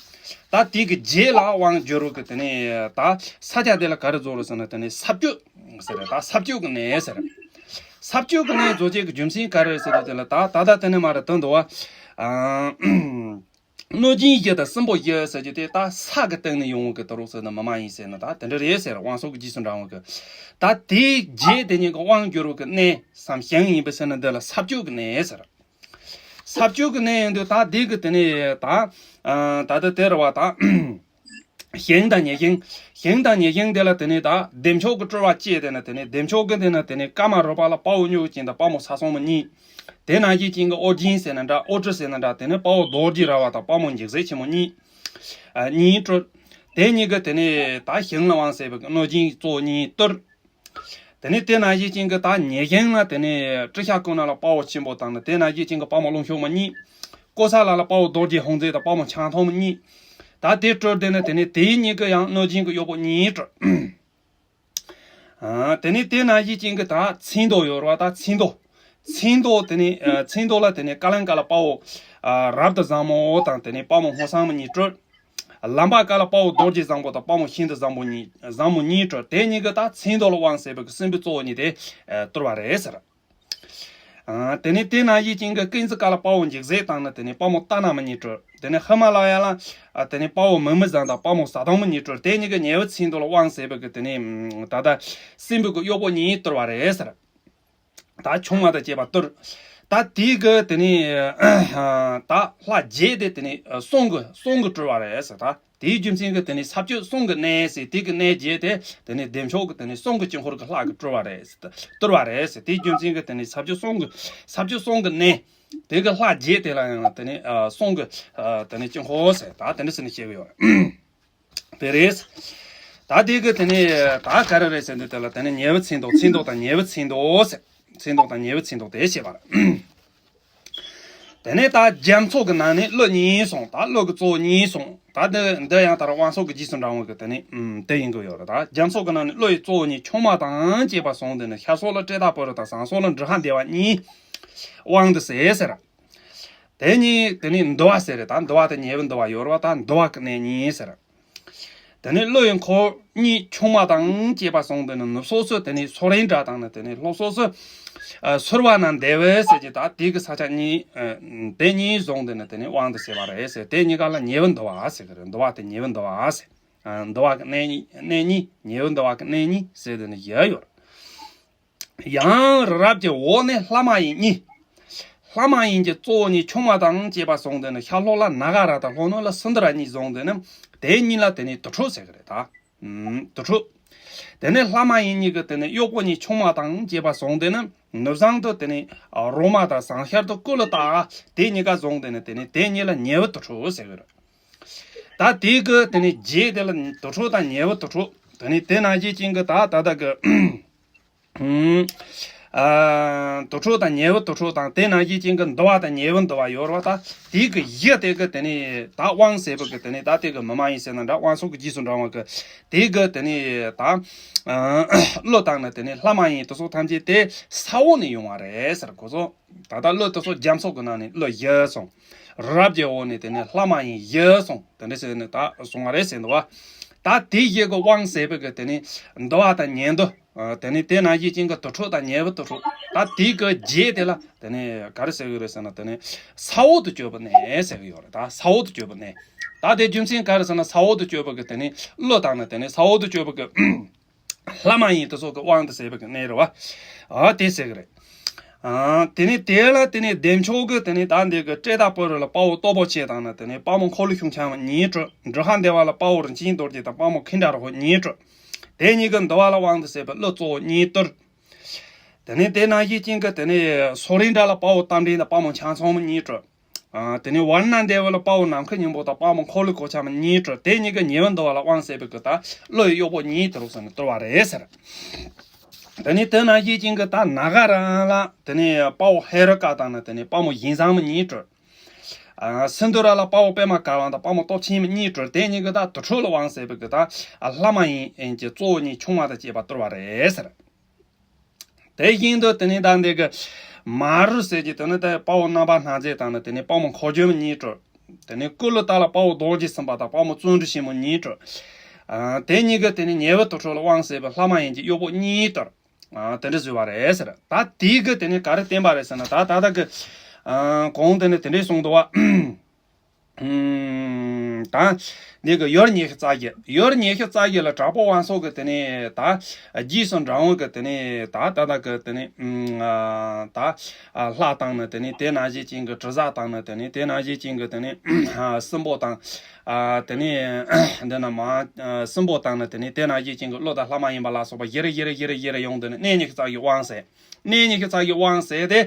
ད་དེ་གི་རྗེས་ལ་དབང་བསྒྱུར་བ་གི་དེ་ནས་ད་ས་ཆ་དེ་ལ་ག་རེ་རྫོགས་རེད་ཟེར་ན་དེ་ནས་ས་བཅུད་ཟེར་རེད། ད་ས་བཅུད་ཀྱི་གནས་ཟེར། ས་བཅུད་ཀྱི་གནས་རྫོགས་བྱེད་ཀྱི་རྒྱུ་མཚན་ག་རེ་རེད་ཟེར་དུས་དེ་ལ་ད་ད་ལྟ་དེ་ནས་མར་དོན་དུ་བ། ཨ་གནོད་སྦྱིན་བཞི་དང་སྲིན་པོ་བཞི་ཟེར་རྒྱུ་དེ་ད་ས་གི་སྟེང་ནས་ཡོང་བ་གི་དུ་རུ་ཟེར་ན་མི་མ་ཡིན་ཟེར་ན་ད་དེ་འདྲ་རེད་ཟེར། དབང་སོགས་ཀྱི་རྗེས་སུ་འབྲང་བ་གི། ད་དེའི་རྗེས་དེ་གཉིས་ཀྱི་དབང་བསྒྱུར་བ་གི་གནས་སམ་ཞིང་ཡིན་པ་ཟེར་ན་འདི་ལ་ས་བཅུད་ཀྱི་གནས་ཟེར། ས་བཅུད་ཀྱི་གནས་ཡིན་དུས་ད་དེ་གི་དེ་ནས་ད་ཨ་ད་ལྟ་དེ་རེད་བ་ད། ཞིང་དང་ཉེ་ཞིང་། ཞིང་དང་ཉེ་ཞིང་དེ་ལ་དེ་ནས་ད་བདེ་མཆོག་གི་སྤྲུལ་པ་བསྐྱེད་དེ་ནས་དེ་ནས་བདེ་མཆོག་གི་དེ་ནས་དེ་ནས་ཀ་མ་རུ་པ་ལ་དཔའ་བོ་སྨྱུ་གུ་ཅན་དང་དཔའ་མོ་ས་སྲུང་མོ་གཉིས། དེ་ནང་བཞིན་ཅན་གྱི་ཨོ་རྒྱན་ཟེར་ན་འདྲ་ཨོ་ཏྲི་ཟེར་ན་འདྲ་དེ་ནས་དཔའ་བོ་རྡོ་རྗེ་ར་བ་དང་དཔའ་མོ་འཇིགས་མཛད་ཆེན་མོ་གཉིས། ཨ་གཉིས་སྤྲུལ། དེ་གཉིས་ཀྱི་དེ་ནས་ད་ཞིང་ལ་དབང་ཟེར་བའི་གནོད་སྦྱིན་གཙོ་བོ་གཉིས་བཏུལ། དེ་ནས་དེ་ནང་བཞིན་ཅན་གྱི་ད་ཉེ་ཞིང་ལ་དེ་ནས་ཏྲི་ཤ་ཀུན་ལ་དཔའ་བོ་ཆེན་པོ་དང་ནི་དེ་ནང་བཞིན་ཅན་གྱི་དཔའ་མོ་རླུང་ཤུགས་མ་གཉིས། ཀོ་ས་ལ་ལ་དཔའ་བོ་རྡོ་རྗེ་ཧཱུྃ་མཛད་དང་དཔའ་མོ་ཆང་འཐུང་མ་གཉིས། ད་དེ་སྤྲུལ་དེ་ནི་དེ་ནས་དེའི་གཉིས་ཀྱི་ཡང་གནོད་སྦྱིན་གྱི་གཡོག་པོ་གཉིས་སྤྲུལ། ཨ་དེ་ནས་དེ་ནང་བཞིན་ཅན་གྱི་ད་མཚན་མདོག་ཡོད་རེད་བ། ད་མཚན་མདོག་མཚན་མདོག་དེ་ནས་ཨ་མཚན་མདོག་ལ་དེ་ནས་ཀ་ལན་ཀ་ལ་དཔའ་བོ་ཨ་རབ་ཏུ་བཟང་མོ་དང་དེ་ནས་དཔའ་མོ་སྔོ་བསངས་མ་གཉིས་སྤྲུལ། ལམ་པ་ཀ་ལ་དཔའ་བོ་རྡོ་རྗེ་བཟང་པོ་དང་དཔའ་མོ་ཤིན་ཏུ་བཟང་པོ་གཉིས་བཟང་མོ་གཉིས་སྤྲུལ། དེ་གཉིས་ཀྱི་ད་མཚན་མདོག་ལ་དབང་ཟེར་བའི་གི་སྲིན་པོའི་གཙོ་བོ་གཉིས་དེ་ཨ་བཏུལ་བ་རེད་ཟེར། ཨ་དེ་ནས་དེ་ནང་བཞིན་ཅན་གྱི་ཀུན་རྫི་ཀ་ལ་དཔའ་བོ་འཇིགས་མཛད་དང་ནི་དེ་ནས་དཔའ་མོ་ཏ་ན་མ་གཉིས་སྤྲུལ། དེ་ནས་ཧི་མ་ལ་ཡ་ལ་ཨ་དེ་ནས་དཔའ་བོ་མིག་མི་བཟང་དང་དཔའ་མོ་བཟའ་དང་མ་གཉིས་སྤྲུལ། དེ་གཉིས་ཀྱི་ཉེ་བའི་མཚན་མདོག་ལ་དབང་ཟེར་བའི་གི་དེ་ནས་ད་ལྟ་སྲིན་པོ་གི་གཡོག་པོ་གཉིས་བཏུལ་བ་རེད་ཟེར། ད་ཆུང་མ་དང་བཅས་པ་བཏུལ། ད་དེའི་གི་དེ་ནས་ད་ལྷ་བརྒྱད་དེ་དེ་ནས་གསུང་གི་གསུང་གི་སྤྲུལ་བ་རེད་ཟེར། ད་དེའི་རྒྱུ་མཚན་གི་དེ་ནས་ས་བཅུད་གསུང་གི་གནས་ཟེར། དེ་གི་གནས་བརྒྱད་དེ་དེ་ནས་བདེ་མཆོག་གི་དེ་ནས་གསུང་གི་དཀྱིལ་འཁོར་གི་ལྷ་གི་སྤྲུལ་བ་རེད་ཟེར། བཏུལ་བ་རེད་ཟེར། དེའི་རྒྱུ་མཚན་གི་དེ་ནས་ས་བཅུད་གསུང་གི་ས་བཅུད་གསུང་གི་གནས་དེ་གི་ལྷ་བརྒྱད་དེ་ལ་ཡང་དེ་ནས་གསུང་གི་དེ་ནས་དཀྱིལ་འཁོར་ཟེར། ད་དེ་འདྲ་ཟེར་ནས་བཤད་གི་ཡོད་རེད། དེ་རེད། ད་དེ་གི་དེ་ནས་ད་ག་རེ་རེད་ཟེར་དུས་དེ་ལ་དེ་ནས་ཉེ་བའི་མཚན་མདོག་མཚན་མདོག་དང་ཉེ་བའི་མཚན་མདོག་ཟེར། མཚན་མདོག་དང་ཉེ་བའི་མཚན་མདོག་དེ་བཤད་པ་རེད། དེ་ནས་ད་རྒྱ་མཚོ་གི་ནང་ནས་ཀླུ་གཉིས་སོང་། ད་ཀླུ་གི་གཙོ་བོ་གཉིས་སོང་། ད་འདི་འདི་ཡང་ད་རུང་དབང་སོགས་ཀྱི་རྗེས་སུ་འབྲང་བ་གི་དེ་ནས་ཨུམ་དེ་ཡིན་གི་ཡོད་རེད། ད་རྒྱ་མཚོ་གི་ནང་ནས་ཀླུ་ཡི་གཙོ་བོ་གཉིས་ཆུང་མ་དང་བཅས་པ་སོང་། དེ་ནས་ཤར་སོགས་ལ་ཏྲི་ཏ་པུ་རི་དང་ཟངས་སོགས་ལ་འབྲི་ཧ་དེ་བ་གཉིས་དབང་དུ་ཟེར་ཟེར། དེ་གཉིས་དེ་ནས་འདུ་བ་ཟེར་རེད། ད་འདུ་བ་དེ་ཉེ་བའི་འདུ་བ་ཡོད་རེད་བ། ད་འདུ་བ་གི་གནས་གཉིས་ཟེར། དེ་ནས་ཀླུ་ཡི་འཁོར་གཉིས་ཆུང་མ་དང་བཅས་པ་སོང་། དེ་ནས་ནུབ་སོགས་སུ་དེ་ནས་སོ་རེ་འདྲ་དང་ནི་དེ་ནས་ལྷོ་སོགས་སུ་ཨ་སུར་བ་ན་དེ་བས་ཟེར་གྱི། ད་དེ་གི་ས་ཆ་གཉིས་ཨ་དེ་གཉིས་བཟུང་དེ་ནས་དེ་ནས་དབང་དུ་བྱས་པ་རེད་ཟེར། དེ་གཉིས་ཀ་ལ་ཉེ་བའི་འདུ་བ་ཟེར་གི་རེད། འདུ་བ་དེ་ཉེ་བའི་འདུ་བ་ཟེར། ཨ་འདུ་བ་གི་གནས་གནས་གཉིས། ཉེ་བའི་འདུ་བ་གི་གནས་གཉིས་ཟེར་དེ་ནས་བཞི་ཡོད། ཡང་རི་རབ་ཀྱི་འོག་ནས་ལྷ་མ་ཡིན་གཉིས། ལྷ་མ་ཡིན་གྱི་གཙོ་བོ་གཉིས་ཆུང་མ་དང་བཅས་པ་སོང་། དེ་ནས་ཤར་ལྷོ་ལ་ནཱ་ག་ར་དང་ལྷོ་ནུབ་ལ་སུནྡ་ར་གཉིས་བཟུང་། དེ་ནས་དེ་གཉིས་ལ་དེ་ནས་དུར་ཁྲོད་ཟེར་གི་རེད་ད། ཨུམ་དུར་ཁྲོད། དེ་ནས་ལྷ་མ་ཡིན་གཉིས་ཀྱི་དེ་ནས་གཡོག་པོ་གཉིས་ཆུང་མ་དང་བཅས་པ་སོང་། དེ་ནས་ནུབ་བྱང་དུ་དེ་ནས་རོ་མ་དང་ཟངས་ཤར་དུ་ཀུ་ལུ་ཏ། དེ་གཉིས་ཀ་བཟུང་། དེ་ནས་དེ་ནས་དེ་གཉིས་ལ་ཉེ་བའི་དུར་ཁྲོད་ཟེར་གི་རེད། ད་དེ་གི་དེ་ནས་རྗེས་དེ་ལ་དུར་ཁྲོད་དང་ཉེ་བའི་དུར་ཁྲོད། དེ་ནས་དེ་ནང་བཞིན་ཅན་གི་ད་ད་ད་གི་ཨ་དུར་ཁྲོད་དང་ཉེ་བའི་དུར་ཁྲོད་དང་དེ་ནང་བཞིན་ཅན་གྱི་འདུ་བ་དང་ཉེ་བའི་འདུ་བ་ཡོད་རེད་བ། ད་དེ་གི་བཞི་དེ་གི་དེ་ནས་ད་དབང་ཟེར་བ་གི་དེ་ནས་ད་དེ་གི་མི་མ་ཡིན་ཟེར་ན་འདྲ། དབང་སོགས་ཀྱི་རྗེས་སུ་འབྲང་བ་གི་དེ་གི་དེ་ནས་ད་ཨ་ཀླུ་དང་ནི་དེ་ནས་ལྷ་མ་ཡིན་དེ་ཚོ་ཐམས་ཅད་དེ་ས་འོག་ནས་ཡོང་བ་རེད་ཟེར། ཁོ་ཚོ་ད་ལྟ་ཀླུ་དེ་ཚོ་རྒྱ་མཚོ་གི་ནང་ནས་ཀླུ་བཞི་སོང་། རི་རབ་ཀྱི་འོག་ནས་དེ་ནས་ལྷ་མ་ཡིན་བཞི་སོང་། དེ་འདྲ་ཟེར་ནས་ད་སོང་བ་རེད་ཟེར་འདུག་བ། ད་དེ་བཞི་གི་དབང་ཟེར་བའི་གི་དེ་ནི་འདུ་བ་དང་ཉེ་འདུ། ཨ། དེ་ནི་དེ་ནང་བཞིན་ཅན་གྱི་དུར་ཁྲོད་དང་ཉེ་བའི་དུར་ཁྲོད། ད་དེ་གི་རྗེས་དེ་ལ་དེ་ནི་ག་རེ་ཟེར་གི་རེད་ཟེར་ན། དེ་ནི་ས་འོག་ཏུ་གྱུར་པའི་གནས་ཟེར་གི་ཡོད་རེད། ད་ས་འོག་ཏུ་གྱུར་པའི་གནས། ད་དེ་རྒྱུ་མཚན་ག་རེ་ཟེར་ན། ས་འོག་ཏུ་གྱུར་པའི་གི་དེ་ནི་ཀླུ་དང་ནི་དེ་ནི་ས་འོག་ཏུ་གྱུར་པའི་གི་ལྷ་མ་ཡིན་དེ་ཚོ་གི་དབང་དུ་ཟེར་བའི་གི་གནས་རེད་བ། ཨ། དེ་ཟེར་གི་རེད། ཨ། དེ་ནི་དེ་ལ་དེ་ནི་བདེ་མཆོག་གི་དེ་ནི་ད་འདི་གི་བཀྲེས་དང་སྤོས་རོལ་ལ་དཔའ་བོ་སྟོབས་པོ་ཆེ་དང་ནི་དེ་ནི་དཔའ་མོ་འཁོར་ལོ་ཁྱུང་འཕྱང་མ་གཉིས་སྤྲུལ། འབྲུ་ཁ་བདེ་བ་ལ་དཔའ་བོ་རིན་ཆེན་རྡོ་རྗེ་དང་དཔའ་མོ་ཁེངས་དྲེགས་རོལ་གཉིས་སྤྲུལ། དེ་གཉིས་ཀྱི་འདུ་བ་ལ་དབང་དུ་ཟེར་བའི་ཀླུ་གཙོ་བོ་གཉིས་སྤྲུལ། དེ་ནས་དེ་ནང་བཞིན་ཅན་གྱི་དེ་ནས་སོ་རེ་འདྲ་ལ་དཔའ་བོ་རྟ་མགྲིན་དང་དཔའ་མོ་འཕྱང་ཚོམ་གཉིས་སྤྲུལ། ཨ། དེ་ནས་ཝར་ཎ་དེ་བ་ལ་དཔའ་བོ་ནམ་མཁའི་སྙིང་པོ་དང་དཔའ་མོ་འཁོར་ལོའི་གོ་ཆ་མ་གཉིས་སྤྲུལ། དེ་གཉིས་ཀྱི་ཉེ་བའི་འདུ་བ་ལ་དབང་ཟེར་བའི་གི་ད་ཀླུ་ཡི་གཡོག་པོ་གཉིས་དེ་རུ་ཟེར་ནས་སྤྲུལ་བ་རེད་ཟེར། དེ་ནས་དེ་ནང་བཞིན་ཅན་གྱི་ད་ནཱ་ག་ར་ལ་དེ་ནས་དཔའ་བོ་ཧེ་རུ་ཀ་དང་ནི་དེ་ནས་དཔའ་མོ་གཞན་བཟང་མ་གཉིས་སྤྲུལ། ཨ། སིནྡྷུ་ར་ལ་དཔའ་བོ་པདྨ་གར་བ་དང་དཔའ་མོ་སྟོབས་ཆེན་མ་གཉིས་སྤྲུལ། དེ་གཉིས་ཀྱི་ད་དུར་ཁྲོད་ལ་དབང་ཟེར་བའི་གི་ད་ལྷ་མ་ཡིན་གྱི་གཙོ་བོ་གཉིས་ཆུང་མ་དང་བཅས་པ་སྤྲུལ་བ་རེད་ཟེར། དེ་བཞིན་དུ་དེ་ནས་ད་འདི་གི་མ་རུ་ཟེར་གྱི་དེ་ནི་ད་དཔའ་བོ་རྣམ་པར་སྣང་མཛད་དང་ནི་དེ་ནས་དཔའ་མོ་འཁོར་སྒྱུར་མ་གཉིས་སྤྲུལ། དེ་ནས་སྐུ་ལུ་ཏ་ལ་དཔའ་བོ་རྡོ་རྗེ་སེམས་དཔའ་དང་དཔའ་མོ་བརྩོན་འགྲུས་ཆེན་མོ་གཉིས་སྤྲུལ། ཨ། དེ་གཉིས་ཀྱི་དེ་ནས་ཉེ་བའི་དུར་ཁྲོད་ལ་དབང་ཟེར་བའི་ལྷ་མ་ཡིན་གྱི་གཡོག་པོ་གཉིས་སྤྲུལ། ཨ། དེ་འདྲ་བཟོས་པ་རེད་ཟེར། ད་དེའི་གི་དེ་ནས་ག་རེ་བསྟན་པ་རེད་ཟེར་ན། ད་ད་ལྟ་གི། ཨ། གོང་དེ་ནས་དེ་འདྲས་གསུངས་འདུག་བ། ཨུམ། ད་འདི་གི་ཡུལ་ཉི་ཤུ་རྩ་བཞི། ཡུལ་ཉི་ཤུ་རྩ་བཞི་ལ་དྲག་པོ་དབང་ཕྱུག་གི་དེ་ནས་ད་རྗེས་སུ་འབྲང་བ་གི་དེ་ནས་ད་ད་ལྟ་གི་དེ་ནས། ཨུམ། ཨ། ད་ལྷ་དང་ནི་དེ་ནས་དེ་ནང་བཞིན་ཅན་གྱི་དྲི་ཟ་དང་ནི་དེ་ནས་དེ་ནང་བཞིན་ཅན་གྱི་དེ་ནས། ཨ། སྲིན་པོ་དང་། ཨ། དེ་ནས་འདི་ན་མ། ཨ། སྲིན་པོ་དང་ནི་དེ་ནས་དེ་ནང་བཞིན་ཅན་གྱི་ཀླུ་དང་ལྷ་མ་ཡིན་པ་ལ་སོགས་པ་བཞིར་བཞིར་བཞིར་བཞིར་ཡོང་དུ་ནི་གནས་ཉི་ཤུ་རྩ་བཞི་དབང་ཟེར། གནས་ཉི་ཤུ་རྩ་བཞི་དབང་ཟེར་ཏེ།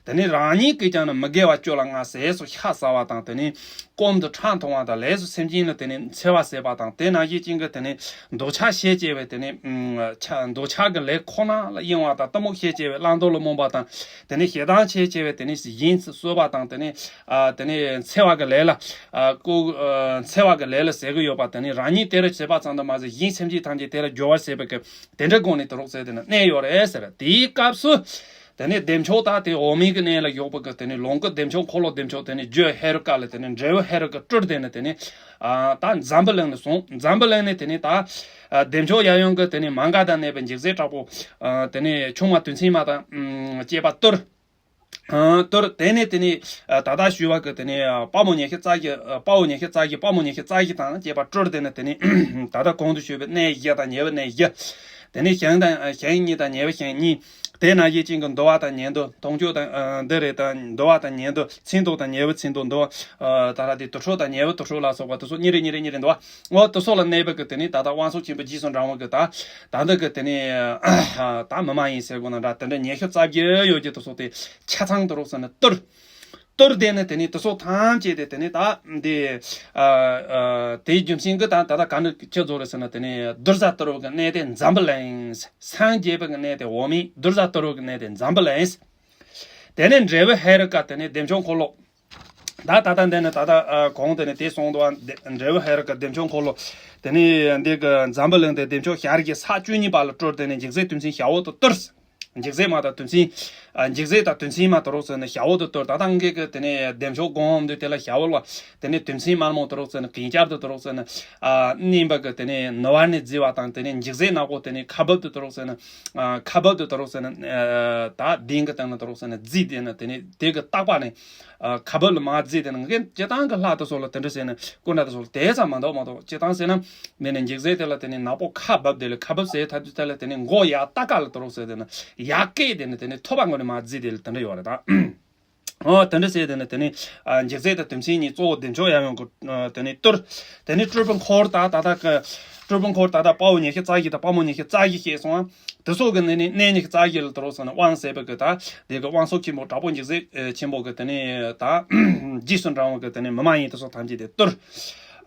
དེ་ནས་རང་ཉིད་ཀྱིས་ཀྱང་ནི་མི་དགེ་བ་བཅུ་ལ་མངའ་ཟས་སུ་ཤ་ཟ་བ་དང་། དེ་ནས་སྐོམ་དུ་ཁྲག་འཐུང་བ་དང་། ལས་སུ་སེམས་ཅན་ལ་དེ་ནས་འཚེ་བ་ཟེར་བ་དང་། དེ་ནང་བཞིན་ཅན་གྱི་དེ་ནས་འདོད་ཆགས་ཞེས་བྱ་བའི་དེ་ནས། ཨུམ། ཆ། འདོད་ཆགས་ཀྱི་ལས་ཁོ་ན་ལ་གཡེང་བ་དང་། གཏི་མུག་ཞེས་བྱ་བའི་བླང་དོར་ལ་རྨོངས་པ་དང་། དེ་ནས་ཞེ་སྡང་ཞེས་བྱ་བའི་དེ་ནས་གཞན་གསོད་པ་དང་། དེ་ནས། ཨ། དེ་ནས་འཚེ་བ་གི་ལས་ལ། ཨ། ཀོ། ཨ། འཚེ་བ་གི་ལས་ལ་ཟེར་གི་ཡོད་པ། དེ་ནས་རང་ཉིད་དེ་རུ་བྱེད་པ་ཙམ་དུ་མ་ཟད་གཞན་སེམས་ཅན་ཐམས་ཅད་དེ་ལ་སྦྱོར་བར་བྱེད་པའི་གི་དེ་འདྲའི་སྒོ་ནས་དུ་རོགས་ཟེར་དེ་ན་གནས་ཡོད་རེད་ཟེར། དེའི་སྐབས་སུ་དེ་ནས་བདེ་མཆོག་དང་དེ་འོག་མིན་གྱི་གནས་ལ་བཞུགས་པ་གི་དེ་ནས་ལོངས་སྐུ་བདེ་མཆོག་འཁོར་ལོ་བདེ་མཆོག་དེ་ནས་རྒྱུ་ཧེ་རུ་ཀ་ལ་དེ་ནས་འབྲས་བུ་ཧེ་རུ་ཀ་སྤྲུལ་དེ་ནས་དེ་ནས། ཨ། ད་འཛམ་བུ་གླིང་ནས་སོང་། འཛམ་བུ་གླིང་ནས་དེ་ནས་ད། ཨ། བདེ་མཆོག་ཡབ་ཡུམ་གི་དེ་ནས་མ་འགགས་དང་གནས་པའི་འཇིགས་མཛད་དྲག་པོ། ཨ། དེ་ནས་ཆུང་མ་དུས་མཚན་མ་དང་བཅས་པ་སྟོར། ཨ། སྟོར། དེ་ནས་དེ་ནས། ཨ། ད་ལྟ་ཞུས་པ་གི་དེ་ནས། ཨ། དཔའ་མོ་ཉི་ཤུ་རྩ་བཞི། ཨ། དཔའ་བོ་ཉི་ཤུ་རྩ་བཞི། དཔའ་མོ་ཉི་ཤུ་རྩ་བཞི་དང་བཅས་པ་སྤྲུལ། དེ་ནས་དེ་ནས་ད་ལྟ་གོང་དུ་ཞུས་པའི་གནས་བཞི་དང་ཉེ་བའི་གནས་བཞི། དེ་ནས་ཞིང་དང་། ཨ། ཞིང་གཉིས་དང་ཉེ་བའི་ཞིང་གཉིས། དེ་ནང་བཞིན་ཅན་གྱི་འདུ་བ་དང་ཉེ་འདུ། མཐོང་ཆོས་དང་། ཨ། འདི་རེད། དང་འདུ་བ་དང་ཉེ་འདུ། མཚན་རྟོག་དང་ཉེ་བའི་མཚན་རྟོག་འདུ། ཨ། ད་ར་དེ་དུར་ཁྲོད་དང་ཉེ་བའི་དུར་ཁྲོད་ལ་སོགས་པ་དེ་ཚོ་གཉིས་རེ་གཉིས་རེ་གཉིས་རེ་འདུ་བ། འོ་དེ་ཚོ་ལ་གནས་པའི་གི་དེ་ནས་ད་ལྟ་དབང་ཕྱུག་ཆེན་པོ་རྗེས་སུ་འབྲང་བ་གི་ད། ད་འདི་གི་དེ་ནས། ཨ། ད་མི་མ་ཡིན་ཟེར་དགོས་ན་འདྲ། དེ་འདྲ་ཉི་ཤུ་རྩ་བརྒྱད་ཡོད་ཀྱི་དེ་ཚོ་དེ་ཆ་ཚང་དུ་རོགས་ཟེར་ནས་སྟོར། སྟོར་དེ་ནས་དེ་ནས་དེ་ཚོ་ཐམས་ཅད་དེ་དེ་ནས་ད་འདི། ཨ། ཨ། དེའི་རྒྱུ་མཚན་གི་ད་ད་ལྟ་ག་འདྲ་ཅི་བཟོ་རེད་ཟེར་ན། དེ་ནས་དུར་ཟ་སྟོར་བ་གི་གནས་དེ་འཛམ་བུ་གླིང་། སངས་རྒྱས་པ་གི་གནས་དེ་འོག་མིན། དུར་ཟ་སྟོར་བ་གི་གནས་དེ་འཛམ་བུ་གླིང་། དེ་ནས་འབྲས་བུ་ཧེ་རུ་ཀ། དེ་ནས་བདེ་མཆོག་འཁོར་ལོ། ད་ད་ལྟ་འདི་ནི་ད་ལྟ། ཨ། གོང་དེ་ནས་དེ་གསུངས་འདུག་བ། འབྲས་བུ་ཧེ་རུ་ཀ་བདེ་མཆོག་འཁོར་ལོ། དེ་ནས་འདི་གི་འཛམ་བུ་གླིང་དེ་བདེ་མཆོག་ཞལ་གྱི་ས་བཅུ་གཉིས་པ་ལ་སྤྲུལ། དེ་ནས་འཇིགས་མཛད་དུས་མཚན་ཞབས་འོག་ཏུ་སྟོར། འཇིགས་མཛད་མ་དང་དུས་མཚན། ཨ། འཇིགས་མཛད་དང་དུས་མཚན་མ་དུ་རོགས་ཟེར་ནས་ཞབས་འོག་ཏུ་སྟོར། ད་ལྟ་ངེད་ཀྱི་དེ་ནས་བདེ་མཆོག་སྒོམ་འདི་དེ་ལ་ཞབས་འོག་ལ་དེ་ནས་དུས་མཚན་དམར་མོ་དུ་རོགས་ཟེར་ནས་གན་རྐྱལ་དུ་དུ་རོགས་ཟེར་ནས། ཨ། མནན་པ་གི་དེ་ནས་ནུ་བ་ནས་བརྫི་བ་དང་། དེ་ནས་འཇིགས་མཛད་ནག་པོ་དེ་ནས་ཁ་འབབ་ཏུ་དུ་རོགས་ཟེར་ནས། ཨ། ཁ་འབབ་ཏུ་དུ་རོགས་ཟེར་ནས། ཨ། ད་གདན་གི་སྟེང་ན་དུ་རོགས་ཟེར་ནས་བརྫིས། དེ་ནས་དེ་ནས་དེ་གི་ལྟག་པ་ནས། ཨ། ཁ་འབབ་ལ་མར་བརྫིས། དེ་ནས་ངས་སྤྱིར་བཏང་གི་ལྷ་དེ་ཚོ་ལ་དེ་འདྲ་ཟེར་ནས་སྐུ་འདྲ་དེ་ཚོ་ལ་དེ་ཙམ་མ་འདུག་མ་གཏོགས། སྤྱིར་བཏང་ཟེར་ན་མི་ནི་འཇིགས་མཛད་དེ་ལ་དེ་ནས་ནག་པོ་ཁ་འབབ། དེ་ལ་ཁ་འབབ་ཟེར་ཐ་དུས་དེ་ལ་དེ་ནས་མགོ་ཡར་ལྟག་ཀ་ལ་དུ་རོགས་ཟེར། དེ་ནས་ཡར་བཀལ། དེ་ནས་དེ་ནས་ཐོད་པ་ངོས་ནས་མར་བརྫིས། དེ་ལ་དེ་འདྲ་ཡོད་རེད་ད། ཨོ། དེ་འདྲ་བྱས་དེ་ནི་དེ་ནི། ཨ། འཇིགས་མཛད་དང་དུས་མཚན་གཉིས་གཙོ་བོ་བདེ་མཆོག་ཡབ་ཡུམ་གྱི། ཨ། དེ་ནི་སྟོར། དེ་ནི་སྤྲུལ་པའི་འཁོར་ད་ད་ལྟ་གི། སྤྲུལ་པའི་འཁོར་ད་ལྟ་དཔའ་བོ་ཉི་ཤུ་རྩ་བཞི་དང་དཔའ་མོ་ཉི་ཤུ་རྩ་བཞི་བཤད་སོང་ང་། དེ་སོགས་ཀྱི་ནི་ནི་གནས་ཉི་ཤུ་རྩ་བཞི་ལ་དུ་རོགས་ཟེར་ནས་དབང་ཟེར་བའི་གི་ད། དེ་གི་དབང་ཕྱུག་ཆེན་པོ་དྲག་པོ་འཇིགས་མཛད་ཆེན་པོ་གི་དེ་ནི་ད། རྗེས་སུ་འབྲང་བ་གི་དེ་ནི་མི་མ་ཡིན་དེ་སོགས་ཐམས་ཅད་དེ་སྟོར།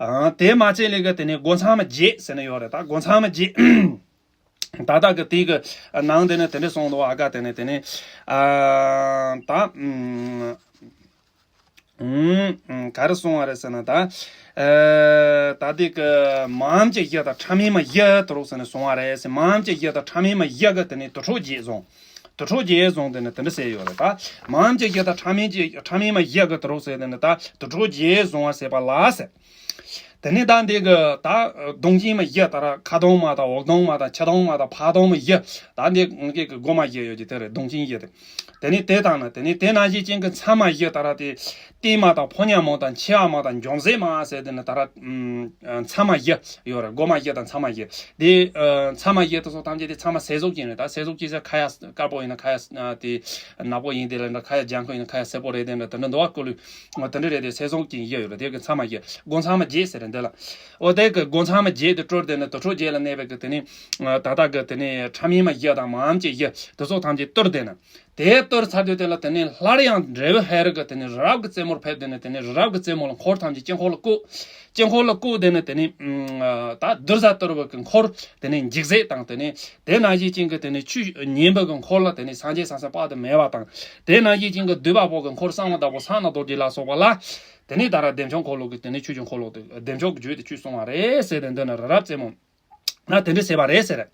ཨ། དེ་མ་ཚད་ལས་གི་དེ་ནི་སྒོ་མཚམས་བརྒྱད་ཟེར་ནི་ཡོད་རེད། ད་སྒོ་མཚམས་བརྒྱད། ད་ལྟ་གི་དེ་གི་ནང་དེ་ནས་དེ་འདྲ་གསུངས་འདུག་ཨ་ག་དེ་ནས་དེ་ནས། ཨ། ད། ཨུམ། ཨུམ། ག་རེ་གསུངས་པ་རེད་ཟེར་ན་ད། ཨ། ད་དེ་གི་མ་འོངས་ཀྱི་བཞི་དང་ཕྲ་མེན་མ་བཞི་དུ་རོགས་ཟེར་ནས་གསུངས་པ་རེད་ཟེར། མ་འོངས་ཀྱི་བཞི་དང་ཕྲ་མེན་མ་བཞི་གི་དེ་ནས་དུར་ཁྲོད་བརྒྱད་བཟུང་། དུར་ཁྲོད་བརྒྱད་བཟུང་དེ་ནས་དེ་འདྲ་ཟེར་ཡོད་རེད་ད། མ་འོངས་ཀྱི་བཞི་དང་ཕྲ་མེན་གྱི་ཕྲ་མེན་མ་བཞི་གི་དུ་རོགས་ཟེར་དེ་ནས་ད་དུར་ཁྲོད་བརྒྱད་བཟུང་བ་ཟེར་བ་ལ་ཟེར། དེ་ནས་ད་འདི་གི་ད་གདོང་ཅན་མ་བཞི་ད་ར་ཁ་གདོང་མ་དང་འོག་གདོང་མ་དང་ཕྱི་གདོང་མ་དང་ཕར་གདོང་མ་བཞི། ད་འདི་ངེད་ཀྱི་སྒོ་མ་བཞི་ཡོད་ཀྱི་དེ་རེད། གདོང་ཅན་བཞི་དེ། དེ་ནས་དེ་དང་ནི་དེ་ནས་དེ་ནང་བཞིན་ཅན་གྱི་མཚན་མ་བཞི་ད་ར་དེ། སྟེང་མ་དང་ཕོ་ཉ་མ་དང་མཆེ་བ་མ་དང་འཇོམས་སྲེད་མ་ཟེར་དེ་ནི་ད་ར་མཚན་མ་བཞི་ཡོད་རེད། སྒོ་མ་བཞི་དང་མཚན་མ་བཞི་དེ། མཚན་མ་བཞི་དེ་ཚོ་ཐམས་ཅད་དེ་ཚང་མ་སེལ་ཟོག་ཅན་རེད། ད་སེལ་ཟོག་ཅན་ཟེར་ཁ་ཡ་དཀར་པོ་ཡིན་ན་ཁ་ཡ་དེ་ནག་པོ་ཡིན་དེ་ལ་འདྲ། ཁ་ཡ་ལྗང་ཁུ་ཡིན་ན་ཁ་ཡ་སེར་པོ་རེད། དེ་འདྲ་དེ་འདྲ་འདུག་བ། ཀོ་ལུ་དེ་འདྲ་རེད། དེ་སེལ་ཟོག་ཅན་བཞི་ཡོད་རེད། དེ་གི་མཚན་མ་བཞི། སྒོ་མཚམས་བརྒྱད་ཟེར་རེད་འདི་ལ། འོ་དེ་གི་སྒོ་མཚམས་བརྒྱད་དེ་བཀྲོལ་དེ་ནི་དུར་ཁྲོད་བརྒྱད་ལ་གནས་པའི་གི་དེ་ནི་ད་ལྟ་གི་དེ་ནི་ཕྲ་མེན་མ་བཞི་དང་མ་འམ་ཅན་བཞི་དེ་ཚོ་ཐམས་ཅད་གཏོར་དེ་ནི། དེ་གཏོར་ཚར་དུས་དེ་ལ་དེ་ནི་སླར་ཡང་འབྲས་བུ་ཧེ་རུ་གི་དེ་ནི་རི་རབ་ཀྱི་རྩེ་མོར་ཕེབས། དེ་ནི་དེ་ནི་རི་རབ་ཀྱི་རྩེ་མོ་ལ་འཁོར་ཐམས་ཅད་དཀྱིལ་འཁོར་ལ་བཀོད། དཀྱིལ་འཁོར་ལ་བཀོད་དེ་ནི་དེ་ནི་ད་གདུལ་བྱ་གཏོར་བ་གི་འཁོར་དེ་ནི་འཇིགས་བྱེད་དང་། དེ་ནི་དེ་ནང་བཞིན་ཅན་གྱི་དེ་ནི་ཆོས་ཉན་པ་གི་འཁོར་ལ་དེ་ནི་སངས་རྒྱས་སངས་སངས་དཔག་ཏུ་མེད་པ་དང་། དེ་ནང་བཞིན་ཅན་གྱི་སྡིག་པ་པོ་གི་འཁོར་གསང་བ་བདག་པོ་གསང་སྔགས་རྡོ་རྗེ་ལ་སོགས་པ་ལ། དེ་ནི་ད་ར་བདེ་མཆོག་འཁོར་ལོ་གི་དེ་ནི་ཆོས་ཀྱི་འཁོར་ལོ་དེ་བདེ་མཆོག་གི་རྒྱུད་དེ་ཆོས་གསུངས་པ་རེད་ཟེར་ཏེ། འདི་ནི་རི་རབ་རྩེ་མོ་ན་དེ་འདྲ་ཟེར་བ་རེད་ཟེར།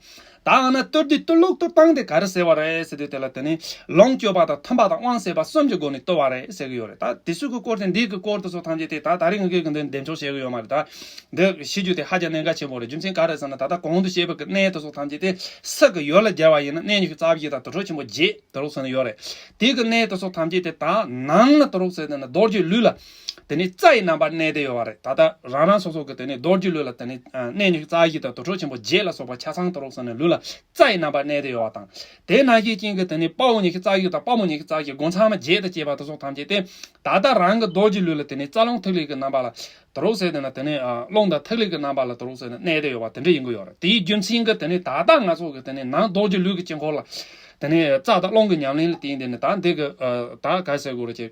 ད་ཨ་ན་གཏོར་དུས་གཏོར་ལུགས་གཏོར་སྟངས་དེ་ག་རེ་ཟེར་བ་རེད་ཟེར་དུས་དེ་ལ་དེ་ནི་ལོངས་སྤྱོད་པ་དང་མཐུན་པ་དང་དབང་ཟེར་བ་གསུམ་གྱི་སྒོ་ནས་གཏོར་བ་རེད་ཟེར་གི་ཡོད་རེད། ད་དེ་ཚོ་གི་སྐོར་དེ་འདི་གི་སྐོར་དེ་ཚོ་ཐམས་ཅད་དེ་ད་ད་རེས་ངེད་ཀྱིས་འདི་འདེམས་ཤོག་བྱེད་གི་ཡོད་མ་རེད། ད་འདི་ཤེས་རྒྱུ་དེ་ཧ་ཅང་གནད་འགག་ཆེན་པོ་རེད། རྒྱུ་མཚན་ག་རེ་ཟེར་ན་ད་ལྟ་གོང་དུ་བཤད་པའི་གི་གནས་དེ་ཚོ་ཐམས་ཅད་དེ་སུ་གི་ཡུལ་ལ་སྦྱར་བ་ཡིན་ན་གནས་ཉི་ཤུ་རྩ་བཞི་དང་དུར་ཁྲོད་ཆེན་པོ་བརྒྱད་དུ་རུག་ཟེར་ནས་ཡོད་རེད། དེ་གི་གནས་དེ་ཚོ་ཐམས་ཅད་དེ་ད་ནང་ལ་དུ་རུག་ཟེར་ནས་རྡོ་རྗེ་ལུས་ལ་དེ་ནི་རྩ་ཡི་རྣམ་པར་གནས་ཏེ་ཡོད་པ་རེད། ད་ལྟ་རང་རང་སོ་སོ་གི་དེ་ནི་རྡོ་རྗེ་ལུས་ལ་དེ་ནི་གནས་ཉི་ཤུ་རྩ་བཞི་དང་དུར་ཁྲོད་ཆེན་པོ་བརྒྱད་ལ་སོགས་པ་ཆ་ཚང་དུ་རུག་ཟེར་ནས་ལུས་ལ་རྩ་ཡི་རྣམ་པར་གནས་ཏེ་ཡོད་པ་དང་། དེ་ནང་བཞིན་ཅན་གྱི་དེ་ནི་དཔའ་བོ་ཉི་ཤུ་རྩ་བཞི་དང་དཔའ་མོ་ཉི་ཤུ་རྩ་བཞི་སྒོ་མཚམས་བརྒྱད་དུ་བཅས་པ་དེ་ཚོ་ཐམས་ཅད་དེ་ད་ལྟ་རང་གི་རྡོ་རྗེ་ལུས་ལ་དེ་ནི་རྩ་རླུང་ཐིག་ལེ་གི་རྣམ་པ་ལ་དུ་རུག་ཟེར་དེ་ན་དེ་ནི་རླུང་དང་ཐིག་ལེ་གི་རྣམ་པ་ལ་དུ་རུག་ཟེར་ནས་གནས་ཏེ་ཡོད་པ་དེ་འདྲ་ཡིན་གྱི་ཡོད་རེད། དེའི་རྒྱུ་མཚན་གྱིས་དེ་ནི་ད་ལྟ་ང་ཚོ་གི་དེ་ནི་ནང་རྡོ་རྗེ་ལུས་ཀྱི་དཀྱིལ་འཁོར་ལ་དེ་ནི་རྩ་དང་རླུང་གི་ཉམས་ལེན་ལ་བརྟེན་དེ་ནི་ད་འདི་གི་ད་ག་ཟེར་དགོས་རེད་ཅེ།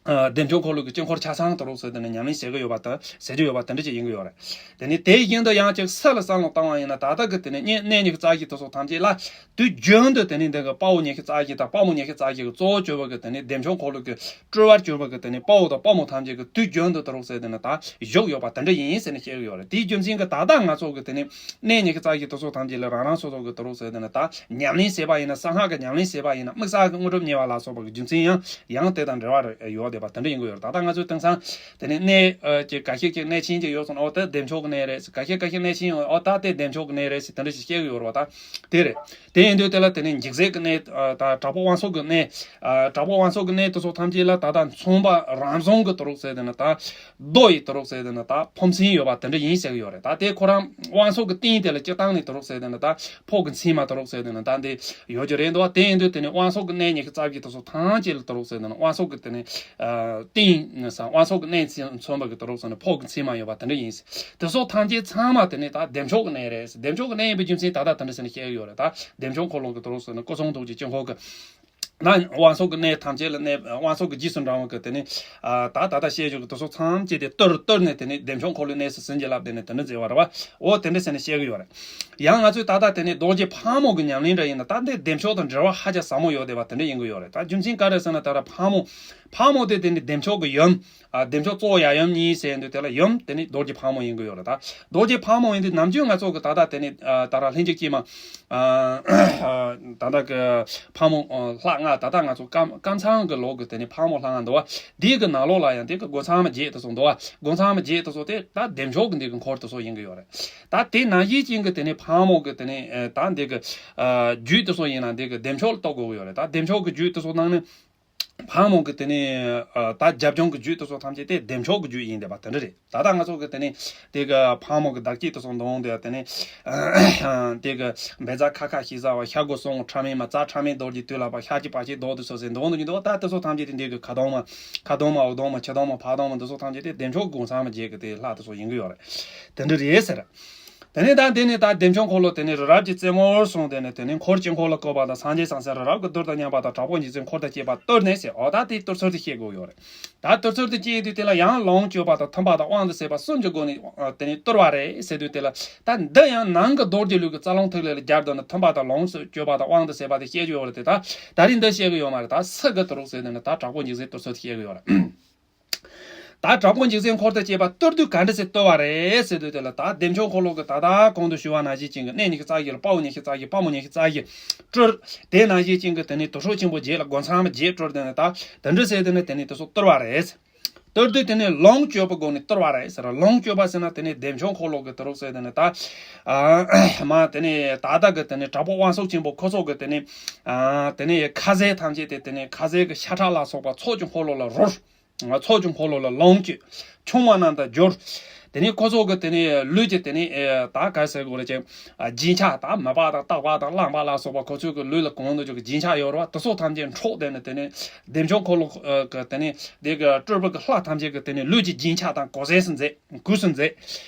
བདེ་མཆོག་འཁོར་ལོ་གི་དཀྱིལ་འཁོར་ཆ་ཚང་དུ་རུག་ཟེར་དེ་ནི་ཉམས་ལེན་བྱེད་ཀྱི་ཡོད་པ་དང་ཟེར་གྱི་ཡོད་པ་དེ་འདྲ་ཅིག་ཡིན་གྱི་ཡོད་རེད། དེ་ནི་དེ་བཞིན་དུ་ཡང་ཅིག་སུ་ལ་བསམ་བློ་བཏང་བ་ཡིན་ན་ད་ལྟ་གི་དེ་ནི་གནས་གནས་ཉི་ཤུ་རྩ་བཞི་དེ་ཚོ་ཐམས་ཅད་ལ། དུས་རྒྱུན་དུ་དེ་ནི་འདི་གི་དཔའ་བོ་ཉི་ཤུ་རྩ་བཞི་དང་དཔའ་མོ་ཉི་ཤུ་རྩ་བཞི་གི་གཙོ་བོ་གྱུར་པ་གི་དེ་ནི་བདེ་མཆོག་འཁོར་ལོ་གི་སྤྲུལ་པར་གྱུར་པ་གི་དེ་ནི་དཔའ་བོ་དང་དཔའ་མོ་ཐམས་ཅད་ཀྱི་དུས་རྒྱུན་དུ་དུ་རུག་ཟེར་དེ་ནི་ད་བཞུགས་ཡོད་པ་དེ་འདྲ་ཡིན་ཟེར་ནས་བཤད་ཀྱི་ཡོད་རེད། དེའི་རྒྱུ་མཚན་གྱིས་ད་ལྟ་ང་ཚོ་གི་དེ་ནི་གནས་ཉི་ཤུ་རྩ་བཞི་དེ་ཚོ་ཐམས་ཅད་ལ་རང་རང་སོ་སོ་གི་དུ་རུག་ཟེར་དེ་ནི་ད་ཉམས་ལེན་བྱས་པ་ཡིན་ན་གསང་སྔགས་ཀྱི་ཉམས་ལེན་བྱས་པ་ཡིན་ན་དམིགས་བསལ་གྱི་དངོས་གྲུབ་བརྙེས་པ་ལ་སོགས་པ་གི་རྒྱུ་མཚན་ཡང་ཡང་དེ་དང་འབྲེལ་བ་ཡོད་བསྡད་པ་དེ་འདྲ་ཡིན་གྱི་ཡོད་རེད། ད་ལྟ་ང་ཚོའི་དེང་སང་དེ་ནི་གནས་ཀྱི་འགའ་ཤས་ཀྱི་གནས་ཆེན་གྱི་ཡོད་སོང་ན་འོ་དེ་བདེ་མཆོག་གི་གནས་རེད། འགའ་ཤས་འགའ་ཤས་གནས་ཆེན་ཡོད་འོ་ད་དེ་བདེ་མཆོག་གི་གནས་རེད་ཟེར་དེ་འདྲ་ཞིག་བཤད་ཀྱི་ཡོད་རེད་བ། ད་དེ་རེད། དེ་ཡིན་དུས་དེ་ལ་དེ་ནི་འཇིགས་བྱེད་ཀྱི་གནས་ད་དྲག་པོ་དབང་ཕྱུག་གི་གནས། དྲག་པོ་དབང་ཕྱུག་གི་གནས་དེ་ཚོ་ཐམས་ཅད་ལ་ད་ལྟ་མཚུངས་པ་རང་བྱུང་གི་དུ་རུག་ཟེར་དེ་ནི་ད་རྡོ་ཡི་དུ་རུག་ཟེར་དེ་ནི་ད་ཕོ་མཚན་ཡོད་པ་དེ་འདྲ་ཡིན་ཟེར་གྱི་ཡོད་རེད། ད་དེ་ཁོ་རང་དབང་ཕྱུག་གི་རྟེན་དེ་ལ་སྤྱིར་བཏང་ནས་དུ་རུག་ཟེར་དེ་ནི་ད་ཕོ་གི་མཚན་མ་དུ་རུག་ཟེར་དེ་ནི་ད་འདི་ཡོད་ཀྱི་རེད་འདུག་བ། དེ་ཡིན་དུས་དེ་ནི་དབང་ཕྱུག་གི་གནས་ཉི་ཤུ་རྩ་བཞི་དེ་ཚོ་ཐམས་ཅད་ལ་དུ་རུག་ཟེར་དེ་ནི་དབང་ཕྱུག་གི་དེ་ནི་རྟེན་དབང་ཕྱུག་གི་གནས་མཚན་མཚོན་པ་གི་དུ་རུག་ཟེར་ནི་ཕོ་གི་མཚན་མ་ཡོད་པ་དེ་འདྲ་ཡིན། དེ་ཚོ་ཐམས་ཅད་ཚང་མ་དེ་ནི་ད་བདེ་མཆོག་གི་གནས་རེད། བདེ་མཆོག་གི་གནས་ཡིན་པའི་རྒྱུ་མཚན་ད་ལྟ་དེ་འདྲ་ཟེར་ནས་བཤད་ཀྱི་ཡོད་རེད། ད་བདེ་མཆོག་འཁོར་ལོ་གི་དུ་རུག་ཟེར་ནི་སྐུ་གསུང་ཐུགས་ཀྱི་དཀྱིལ་འཁོར་གི་ན་དབང་ཕྱུག་གི་གནས་ཐམས་ཅད་ལ་གནས་དབང་ཕྱུག་གི་རྗེས་སུ་འབྲང་བ་གི་དེ་ནི་ད་ད་ལྟ་བཤད་རྒྱུ་གི་དེ་ཚོ་ཐམས་ཅད་དེ་གཏོར་གཏོར་ནས་དེ་ནི་བདེ་མཆོག་འཁོར་ལོའི་གནས་སུ་ཟིན་གྱི་ལབ་དེ་ནི་དེ་འདྲ་མཛད་པ་རེད་བ། འོ་དེ་འདྲ་ཟེར་ནས་བཤད་ཀྱི་ཡོད་རེད། ཡང་ང་ཚོས་ད་ལྟ་དེ་ནི་རྡོ་རྗེ་ཕག་མོ་གི་ཉམས་ལེན་འདྲ་ཡིན་ན་ད་འདི་བདེ་མཆོག་དང་འབྲེལ་བ་ཧ་ཅང་ཟབ་མོ་ཡོད་བསྡད་པ་དེ་འདྲ་ཡིན་གྱི་ཡོད་རེད། ད་རྒྱུ་མཚན་ག་རེ་ཟེར་ན་ད་ལྟ་ཕག་མོ་ཕག་མོ་དེ་དེ་ནི་བདེ་མཆོག་གི་ཡུམ། ཨ་བདེ་མཆོག་གཙོ་བོ་ཡབ་ཡུམ་གཉིས་ཟེར་འདུག་དེ་ལ་ཡུམ་དེ་ནི་རྡོ་རྗེ་ཕག་མོ་ཡིན་གྱི་ཡོད་རེད། ད་རྡོ་རྗེ་ཕག་མོ་ཡིན་དུས་ནམ་རྒྱུན་ང་ཚོ་གི་ད་ལྟ་དེ་ནི་ཨ་ད་ར་ལྷན་ཅིག་སྐྱེས་མ་ཨ་ད་ལྟ་གི་ཕག་མོ་ཨ་ལྷ་ལྔ་ད་ལྟ་ང་ཚོ་ཀམ་ཀམ་ཚང་གི་ལོགས་གི་དེ་ནི་ཕག་མོ་ལྷ་ལྔ་འདུག་བ། དེའི་གི་ནང་ལོགས་ལ་ཡང་དེ་གི་སྒོ་མཚམས་བརྒྱད་དེ་ཚོ་འདུག་བ། སྒོ་མཚམས་བརྒྱད་དེ་ཚོ་དེ་ད་བདེ་མཆོག་གི་འདི་གི་འཁོར་དེ་ཚོ་ཡིན་གྱི་ཡོད་རེད། ད་དེ་ནང་བཞིན་ཅན་གི་དེ་ནི་ཕག་མོ་གི་དེ་ནི་ཨ་ད་འདི་གི་ཨ་རྒྱུད་དེ་ཚོ་ཡིན་ན་འདི་གི་བདེ་མཆོག་ལ་གཏོགས་དགོས་ཀྱི་ཡོད་རེད། ད་བདེ་མཆོག་གི་རྒྱུད་དེ་ཚོ་ནང་ནས། ཕག་མོ་གི་དེ་ནི་ཨ་ད་རྒྱབ་ལྗོངས་ཀྱི་རྒྱུད་དེ་ཚོ་ཐམས་ཅད་དེ་བདེ་མཆོག་གི་རྒྱུད་ཡིན་བསྡད་པ་དེ་འདྲ་རེད། ད་ལྟ་ང་ཚོ་གི་དེ་ནི་དེ་གི་ཕག་མོ་གི་བདག་བསྐྱེད་དེ་ཚོ་འདོན་དེ་དེ་ནི་དེ་གི་བཛྲ་ཁ་ཁ་ཤི་ས་བ་ཤ་སྒོ་སྲུང་ཕྲ་མེན་མ་རྩ་ཕྲ་མེན་རྡོ་རྗེ་དུས་ལ་བ་ཤ་གི་བ་ཤི་རྡོ་དེ་ཚོ་ཟེར་འདོན་དུ་ཡིན་འདུག་ད་དེ་ཚོ་ཐམས་ཅད་དེ་འདི་གི་ཁ་གདོང་མ་ཁ་གདོང་མ་འོག་གདོང་མ་ཕྱི་གདོང་མ་ཕར་གདོང་མ་འདི་ཚོ་ཐམས་ཅད་དེ་བདེ་མཆོག་སྒོ་མཚམས་མ་བརྒྱད་གི་དེ་ལྷ་དེ་ཚོ་ཡིན་གི་ཡོད་རེད། དེ་འདྲ་རེད་ཟེར། དེ་ནས་ད་དེ་ནས་ད་བདེ་མཆོག་འཁོར་ལོ་དེ་ནས་རི་རབ་ཀྱི་རྩེ་མོར་སོང་། དེ་ནས་དེ་ནས་འཁོར་གྱི་འཁོར་ལོ་བསྐོར་བ་དང་སངས་རྒྱས་སངས་སངས་རི་རབ་ཀྱི་གདུལ་དང་མཉམ་པ་དང་དྲག་པོ་འཇིགས་བྱེད་འཁོར་དང་བཅས་པ་གཏོར་ནས་ཟེར། འོ་ད་དེ་གཏོར་ཚུལ་དེ་བཤད་དགོས་ཡོད་རེད། ད་གཏོར་ཚུལ་དེ་བཤད་དུས་དེ་ལ་ཡང་ལོངས་སྤྱོད་པ་དང་མཐུན་པ་དང་དབང་དུ་བྱས་པ་གསུམ་གྱི་སྒོ་ནས་དེ་ནས་གཏོར་བ་རེད་ཟེར་དུས་དེ་ལ་ད་འདི་ཡང་ནང་གི་རྡོ་རྗེ་ལུས་ཀྱི་རྩ་རླུང་ཐིག་ལེ་ལ་སྦྱར་དུ་ནི་མཐུན་པ་དང་ལོངས་སུ་སྤྱོད་པ་དང་དབང་དུ་བྱས་པ་དེ་བཤད་ཀྱི་ཡོད་རེད་དེ། ད་ད་རིང་འདི་བཤད་ཀྱི་ཡོད་མ་རེད། ད་སུ་གི་གཏོར་ཟེར་དེ་ནི་ད་དྲག་པོ་འཇིགས་བྱེད་གཏོར་ཚུལ་དེ་བཤད་ཀྱི་ཡོད་རེད། ད་དྲག་པོ་འཇིགས་བྱེད་འཁོར་དང་བཅས་པ་གཏོར་དུས་ག་འདྲ་སེ་གཏོར་བ་རེད་ཟེར་དུས་དེ་ལ་ད་བདེ་མཆོག་འཁོར་ལོ་གི་ད་ལྟ་གོང་དུ་ཞུ་བ་ནང་བཞིན་ཅན་གྱི་གནས་ཉི་ཤུ་རྩ་བཞི་ལ་དཔའ་བོ་ཉི་ཤུ་རྩ་བཞི་དཔའ་མོ་ཉི་ཤུ་རྩ་བཞི་སྤྲུལ། དེ་ནང་བཞིན་ཅན་གྱི་དེ་ནས་དུར་ཁྲོད་ཆེན་པོ་བརྒྱད་ལ་སྒོ་མཚམས་བརྒྱད་སྤྲུལ། དེ་ནས་ད་དེ་འདྲ་ཟེར་དེ་ནས་དེ་ནས་དེ་ཚོ་གཏོར་བ་རེད། གཏོར་དུས་དེ་ནས་ལོངས་སྤྱོད་པའི་སྒོ་ནས་གཏོར་བ་རེད་ཟེར། ལོངས་སྤྱོད་པ་ཟེར་ན་དེ་ནས་བདེ་མཆོག་འཁོར་ལོ་གི་དུ་རུ་ཟེར་དེ་ནས་ད། ཨ་མ་དེ་ནས་ད་ལྟ་གི་དེ་ནས་དྲག་པོ་དབང་ཕྱུག་ཆེན་པོ་ཁོ་ཚོ་གི་དེ་ནས། ཨ་དེ་ནས་ཁ་ཟས་ཐམས་ཅད་དེ་དེ་ནས་ཁ་ཟས་ཀྱི་ཤ་ཁྲག་ལ་སོགས་པ་ཚོགས་ཀྱི་འཁོར་ལོ་ལ་རོལ། ཚོགས་ཀྱི་འཁོར་ལོ་ལ་ལོངས་སྤྱོད། ཆུང་བ་རྣམས་དང་སྦྱོར། དེ་ནས་ཁོ་ཚོ་གི་དེ་ནས་ལུས་ཀྱི་དེ་ནས་ཨེ་ད་ག་ཟེར་དགོས་རེད་ཅེ། ཨ་སྦྱིན་ཆགས་དང་མི་པ་དང་སྟག་པ་དང་གླང་པ་ལ་སོགས་པ་ཁོ་ཚོའི་གི་ལུས་ལ་གང་འདུག་ཅིག་གི་སྦྱིན་ཆགས་ཡོད་རེད་བ། དེ་ཚོ་ཐམས་ཅད་འཕྲོག་དེ་ནས་དེ་ནས་བདེ་མཆོག་འཁོར་ལོ་ཨ་གི་དེ་ནས་དེ་གི་སྤྲུལ་པ་གི་ལྷ་ཐམས་ཅད་གི་དེ་ནས་ལུས་ཀྱི་སྦྱིན་ཆགས་དང་གོ་ཟས་སུ་མཛད། གོས་སུ་མཛད།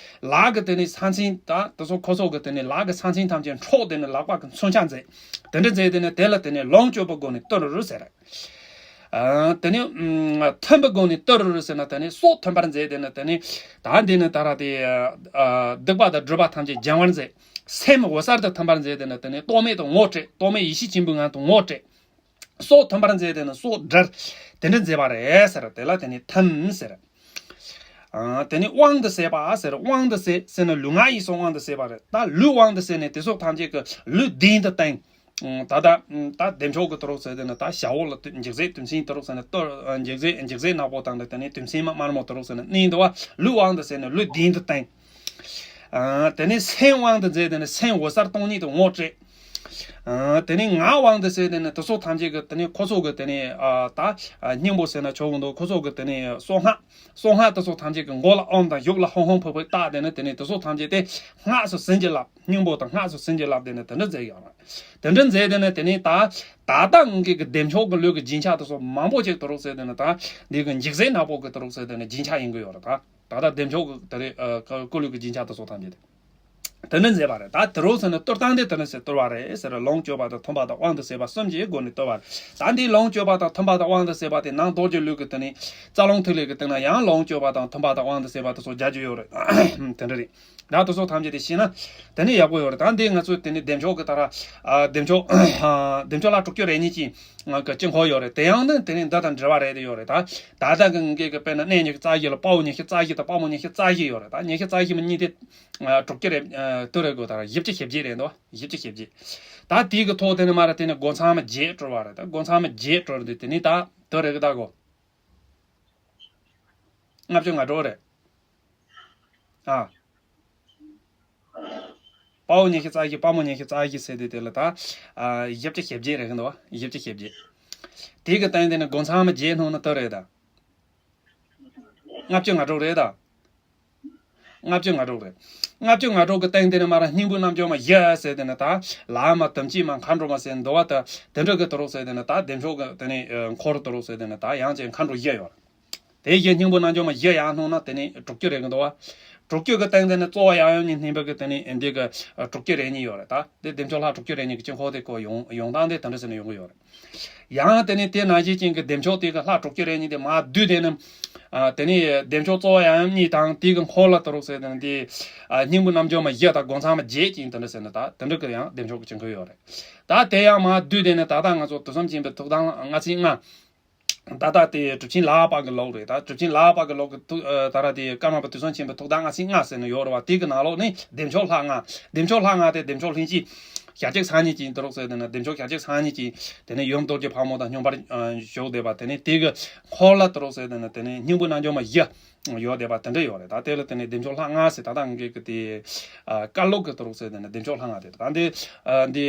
ལག་གི་དེ་ནས་ས་མཚན་དང་དེ་ཚོ་ཁོ་ཚོ་གི་དེ་ནས་ལག་གི་ས་མཚན་ཐམས་ཅད་འཕྲོག་དེ་ནས་ལག་པ་གི་མཚོན་ཆ་མཛད། དེ་འདྲ་མཛད་དེ་ནས་དེ་ལ་དེ་ནས་ལོངས་སྤྱོད་པའི་སྒོ་ནས་གཏོར་རོ་ཟེར། ཨ་དེ་ནས་ཨ་མཐུན་པའི་སྒོ་ནས་གཏོར་རོ་ཟེར་ན་དེ་ནས་སྲོག་མཐུན་པར་མཛད་དེ་ནས་དེ་ནས་ད་འདི་ནས་ད་ར་དེ་ཨ་སྡིག་པ་དང་སྒྲིབ་པ་ཐམས་ཅད་སྦྱང་བར་མཛད། སེམས་འོད་གསལ་དུ་མཐུན་པར་མཛད་དེ་ནས་དེ་ནས་རྟོག་མེད་དུ་ངོ་སྤྲད། རྟོག་མེད་ཡེ་ཤེས་ཆེན་པོའི་ངང་དུ་ངོ་སྤྲད། སྲོག་མཐུན་པར་མཛད་དེ་ནས་སྲོག་བསྒྲལ། དེ་འདྲ་མཛད་པ་རེད་ཟེར། དེ་ལ་དེ་ནས་མཐུན་ཟེར། ཨ་དེ་ནས་དབང་དུ་ཟད་པ་ཟེར། དབང་དུ་ཟད་ཟེར་ན་ལུས་ངག་ཡིད་གསུམ་དབང་དུ་ཟད་པ་རེད། ད་ལུས་དབང་དུ་ཟད་ནས་དེ་ཚོ་ཐམས་ཅད་ཀྱི་ལུས་གདེང་དུ་བསྟན། ཨ་ད་ལྟ་ད་བདེ་མཆོག་གི་དུ་རུ་ཟེར་དེ་ནི་ད་ཞྭ་འོག་ལ་འཇིགས་མཛད་དུས་མཚན་དུ་རུ་ཟེར་ནས་གཏོར། འཇིགས་མཛད་འཇིགས་མཛད་ནག་པོ་དང་དེ་ནས་དུས་མཚན་དམར་མོ་དུ་རུ་ཟེར་ནས་གནས་འདུག་བ། ལུས་དབང་དུ་ཟད་ནས་ལུས་གདེང་དུ་བསྟན། ཨ་དེ་ནས་སེམས་དབང་དུ་མཛད་དེ་ནས་སེམས་འོད་གསལ་སྟོང་ཉིད་དུ་ངོ་སྤྲད། ཨ་དེ་ནས་ངག་དབང་དུ་ཟེར་དེ་ནས་དེ་ཚོ་ཐམས་ཅད་ཀྱི་དེ་ནས་ཁོ་ཚོ་གི་དེ་ནས་ཨ་ད་ཨ་སྙིང་པོ་ཟེར་ན་ཆོག་གི་འདུག་ཁོ་ཚོ་གི་དེ་ནས་སོ་སྔགས། སོ་སྔགས་དེ་ཚོ་ཐམས་ཅད་ཀྱི་མགོ་ལ་ཨོམ་དང་གཞུག་ལ་ཧོང་ཧོང་ཕུ་ཕུ་བཏགས་དེ་ནས་དེ་ནས་དེ་ཚོ་ཐམས་ཅད་དེ་སྔགས་སུ་ཟིན་གྱི་བསླབ། སྙིང་པོ་དང་སྔགས་སུ་ཟིན་གྱི་བསླབ་དེ་ནས་དེ་འདྲ་མཛད་ཡོད་རེད། དེ་འདྲ་མཛད་དེ་ནས་དེ་ནས་ད་ད་ལྟ་ངེད་ཀྱི་བདེ་མཆོག་གི་ལུས་ཀྱི་སྦྱིན་ཆགས་དེ་ཚོ་མང་པོ་ཅིག་དུ་རུ་ཟེར་དེ་ནས་ད་འདི་གི་འཇིགས་མཛད་ནག་པོ་གི་དུ་རུ་ཟེར་དེ་ནས་སྦྱིན་ཆགས་ཡིན་གི་ཡོད་རེད་ད། ད་ལྟ་བདེ་མཆོག་གི་དེ་རེད། ཨ་ཀ་ཀུ་ལུ་གི་སྦྱིན་ཆགས་དེ་ཚོ་ཐམས་ཅད་དེ་དེ་འདྲ་མཛད་པ་རེད། ད་དེ་རུ་ཟེར་ནས་གཏོར་སྟངས་དེ་དེ་འདྲ་ཟེར་གཏོར་བ་རེད་ཟེར། ལོངས་སྤྱོད་པ་དང་མཐུན་པ་དང་དབང་དུ་ཟད་པ་གསུམ་གྱི་སྒོ་ནས་གཏོར་བ་རེད། ད་འདི་ལོངས་སྤྱོད་པ་དང་མཐུན་པ་དང་དབང་དུ་ཟད་པ་དེ་ནང་རྡོ་རྗེ་ལུས་ཀྱི་དེ་ནི་རྩ་རླུང་ཐིག་ལེ་གི་སྟེང་ན་ཡང་ལོངས་སྤྱོད་པ་དང་མཐུན་པ་དང་དབང་དུ་ཟད་པ་དེ་ཚོ་རྒྱག་རྒྱུ་ཡོད་རེད། དེ་འདྲ་རེད། ད་དེ་ཚོ་ཐམས་ཅད་དེ་ཤེས་ན་དེ་ནི་ཡག་པོ་ཡོད་རེད། ད་འདི་ང་ཚོས་དེ་ནི་བདེ་མཆོག་གི་ད་ར་ཨ་བདེ་མཆོག་བདེ་མཆོག་ལྷ་དྲུག་ཅུ་རེ་གཉིས་ཀྱི་ང་གི་དཀྱིལ་འཁོར་ཡོད་རེད། དེ་ཡང་ནི་དེ་ནི་འདི་དང་འབྲེལ་བ་རེད་དེ་ཡོད་རེད། ད་ད་ལྟ་གི་ངེད་ཀྱི་དཔེར་ན་གནས་ཉི་ཤུ་རྩ་བཞི་ལ་དཔའ་བོ་ཉི་ཤུ་རྩ་བཞི་དང་དཔའ་མོ་ཉི་ཤུ་རྩ་བཞི་ཡོད་རེད། ད་ཉི་ཤུ་རྩ་བཞི་མ་གཉིས་དེ་ཨ་དྲུག་ཅུ་རེད། ཨ་དུ་རེད་གོ། ད་བཞི་བཅུ་ཞེ་བརྒྱད་རེད་འདུག་བཞི་བཅུ་ཞེ་བརྒྱད། ད་དེའི་གི་ཐོག་དེ་ནི་མ་རེད། དེ་ནི་སྒོ་མཚམས་བརྒྱད་གྲོལ་བ་རེད། ད་སྒོ་མཚམས་བརྒྱད་གྲོལ་དུས་དེ་ནི་ད་དུ་རེད་གི་ད་གོ། ལྔ་བཅུ་ང་དྲུག་རེད། ཨ། དཔའ་བོ་ཉི་ཤུ་རྩ་བཞི། དཔའ་མོ་ཉི་ཤུ་རྩ་བཞི་ཟེར་དུས་དེ་ལ་ད། ཨ་བཞི་བཅུ་ཞེ་བརྒྱད་རེད་གི་འདུག་བ། བཞི་བཅུ་ཞེ་བརྒྱད། དེ་གི་སྟེང་དེ་ནི་སྒོ་མཚམས་བརྒྱད་སྣང་ན་དུ་རེད་ད། ལྔ་བཅུ་ང་དྲུག་རེད་ད། ལྔ་བཅུ་ང་དྲུག་རེད། ལྔ་བཅུ་ང་དྲུག་གི་སྟེང་དེ་ནི་མ་ར་སྙིང་པོའི་རྣམ་འགྱུར་མ་བཞི་ཟེར་དེ་ནི་ད། ལྷ་མ་དམ་ཅན་མ་མཁའ་འགྲོ་མ་ཟེར་འདུག་བ། ད་དེ་འདྲ་གི་དུ་རུ་ཟེར་དེ་ནི་ད་བདེ་མཆོག་གི་དེ་ནི་འཁོར་དུ་རུ་ཟེར་དེ་ནི་ད་ཡང་ཅིག་མཁའ་འགྲོ་བཞི་ཡོད་རེད། དེ་བཞིན་སྙིང་པོའི་རྣམ་འགྱུར་མ་བཞི་ཡར་སྣང་ན་དེ་ནི་དྲུག་ཅུ་རེ་གཉིས་འདུག་བ། དྲུག་ཅུ་གི་སྟེང་དེ་ནི་གཙོ་བོ་ཡབ་ཡུམ་གཉིས་བསྣན་པའི་གི་དེ་ནི་འདི་གི་དྲུག་ཅུ་རེ་གཉིས་ཡོད་རེད། ད་དེ་བདེ་མཆོག་ལྷ་དྲུག་ཅུ་རེ་གཉིས་ཀྱི་དཀྱིལ་འཁོར་དེ་ཀོ་ཡོང་ཡོང་སྟངས་དེ་དེ་འདྲ་ཟེར་ནས་ཡོང་གི་ཡོད་རེད། ཡང་དེ་ནི་དེ་ནང་བཞིན་ཅན་གྱི་བདེ་མཆོག་དེ་གི་ལྷ་དྲུག་ཅུ་རེ་གཉིས་དེ་མར་བསྡུས་དེ་ནི། ཨ་དེ་ནི་བདེ་མཆོག་གཙོ་བོ་ཡབ་ཡུམ་གཉིས་དང་དེ་གི་འཁོར་ལ་དུ་རུ་ཟེར་དེ་ནི་དེ། ཨ་སྙིང་པོའི་རྣམ་འགྱུར་མ་བཞི་དང་སྒོ་མཚམས་མ་བརྒྱད་ཅན་དེ་འདྲ་ཟེར་ནས་ད་དེ་འདྲ་གི་ཡང་བདེ་མཆོག་གི་དཀྱིལ་འཁོར་ཡོད་རེད། ད་དེ་ཡང་མར་བསྡུས་དེ་ནི་ད་ལྟ་ང་ཚོ་དུས་གསུམ་མཁྱེན་པའི་ཐུགས་དམ་ལྔ་ཚན་ལྔ། ད་ལྟ་དེ་གྲུབ་ཆེན་ལྷ་བབས་པ་གི་ལུགས་རེད། ད་གྲུབ་ཆེན་ལྷ་བབས་པ་གི་ལུགས་ཀྱི་ཐུགས་ཨ་ད་ར་དེ་ཀརྨ་པ་དུས་གསུམ་མཁྱེན་པའི་ཐུགས་དམ་ལྔ་ཚན་ལྔ་ཟེར་ནས་ཡོད་རེད་བ། དེ་གི་ནང་ལོགས་ནས་བདེ་མཆོག་ལྷ་ལྔ། བདེ་མཆོག་ལྷ་ལྔ་དེ་བདེ་མཆོག་ལྷན་ཅིག་ཞལ་གཅིག་སང་ཉིན་གཅིག་དུ་རུ་ཟེར་དེ་ནི་བདེ་མཆོག་ཞལ་གཅིག་སང་ཉིན་གཅིག་དེ་ནི་ཡུམ་རྡོ་རྗེ་ཕག་མོ་དང་སྙོམས་པར་ཨ་བཞུགས་བསྡད་པ། དེ་ནི་དེ་གི་འཁོར་ལ་དུ་རུ་ཟེར་དེ་ནི་དེ་ནི་སྙིང་པོའི་རྣམ་འགྱུར་མ་བཞི་ཡོད་བསྡད་པ་དེ་འདྲ་ཡོད་རེད། ད་དེ་ལ་དེ་ནི་བདེ་མཆོག་ལྷ་ལྔ་ཟེར། ད་ལྟ་ངེད་ཀྱི་དེ་ཨ་བཀའ་ལུགས་ཀྱི་དུ་རུ་ཟེར་དེ་ནི་བདེ་མཆོག་ལྷ་ལྔ་དེ་རེད། ད་འདི་ཨ་འདི།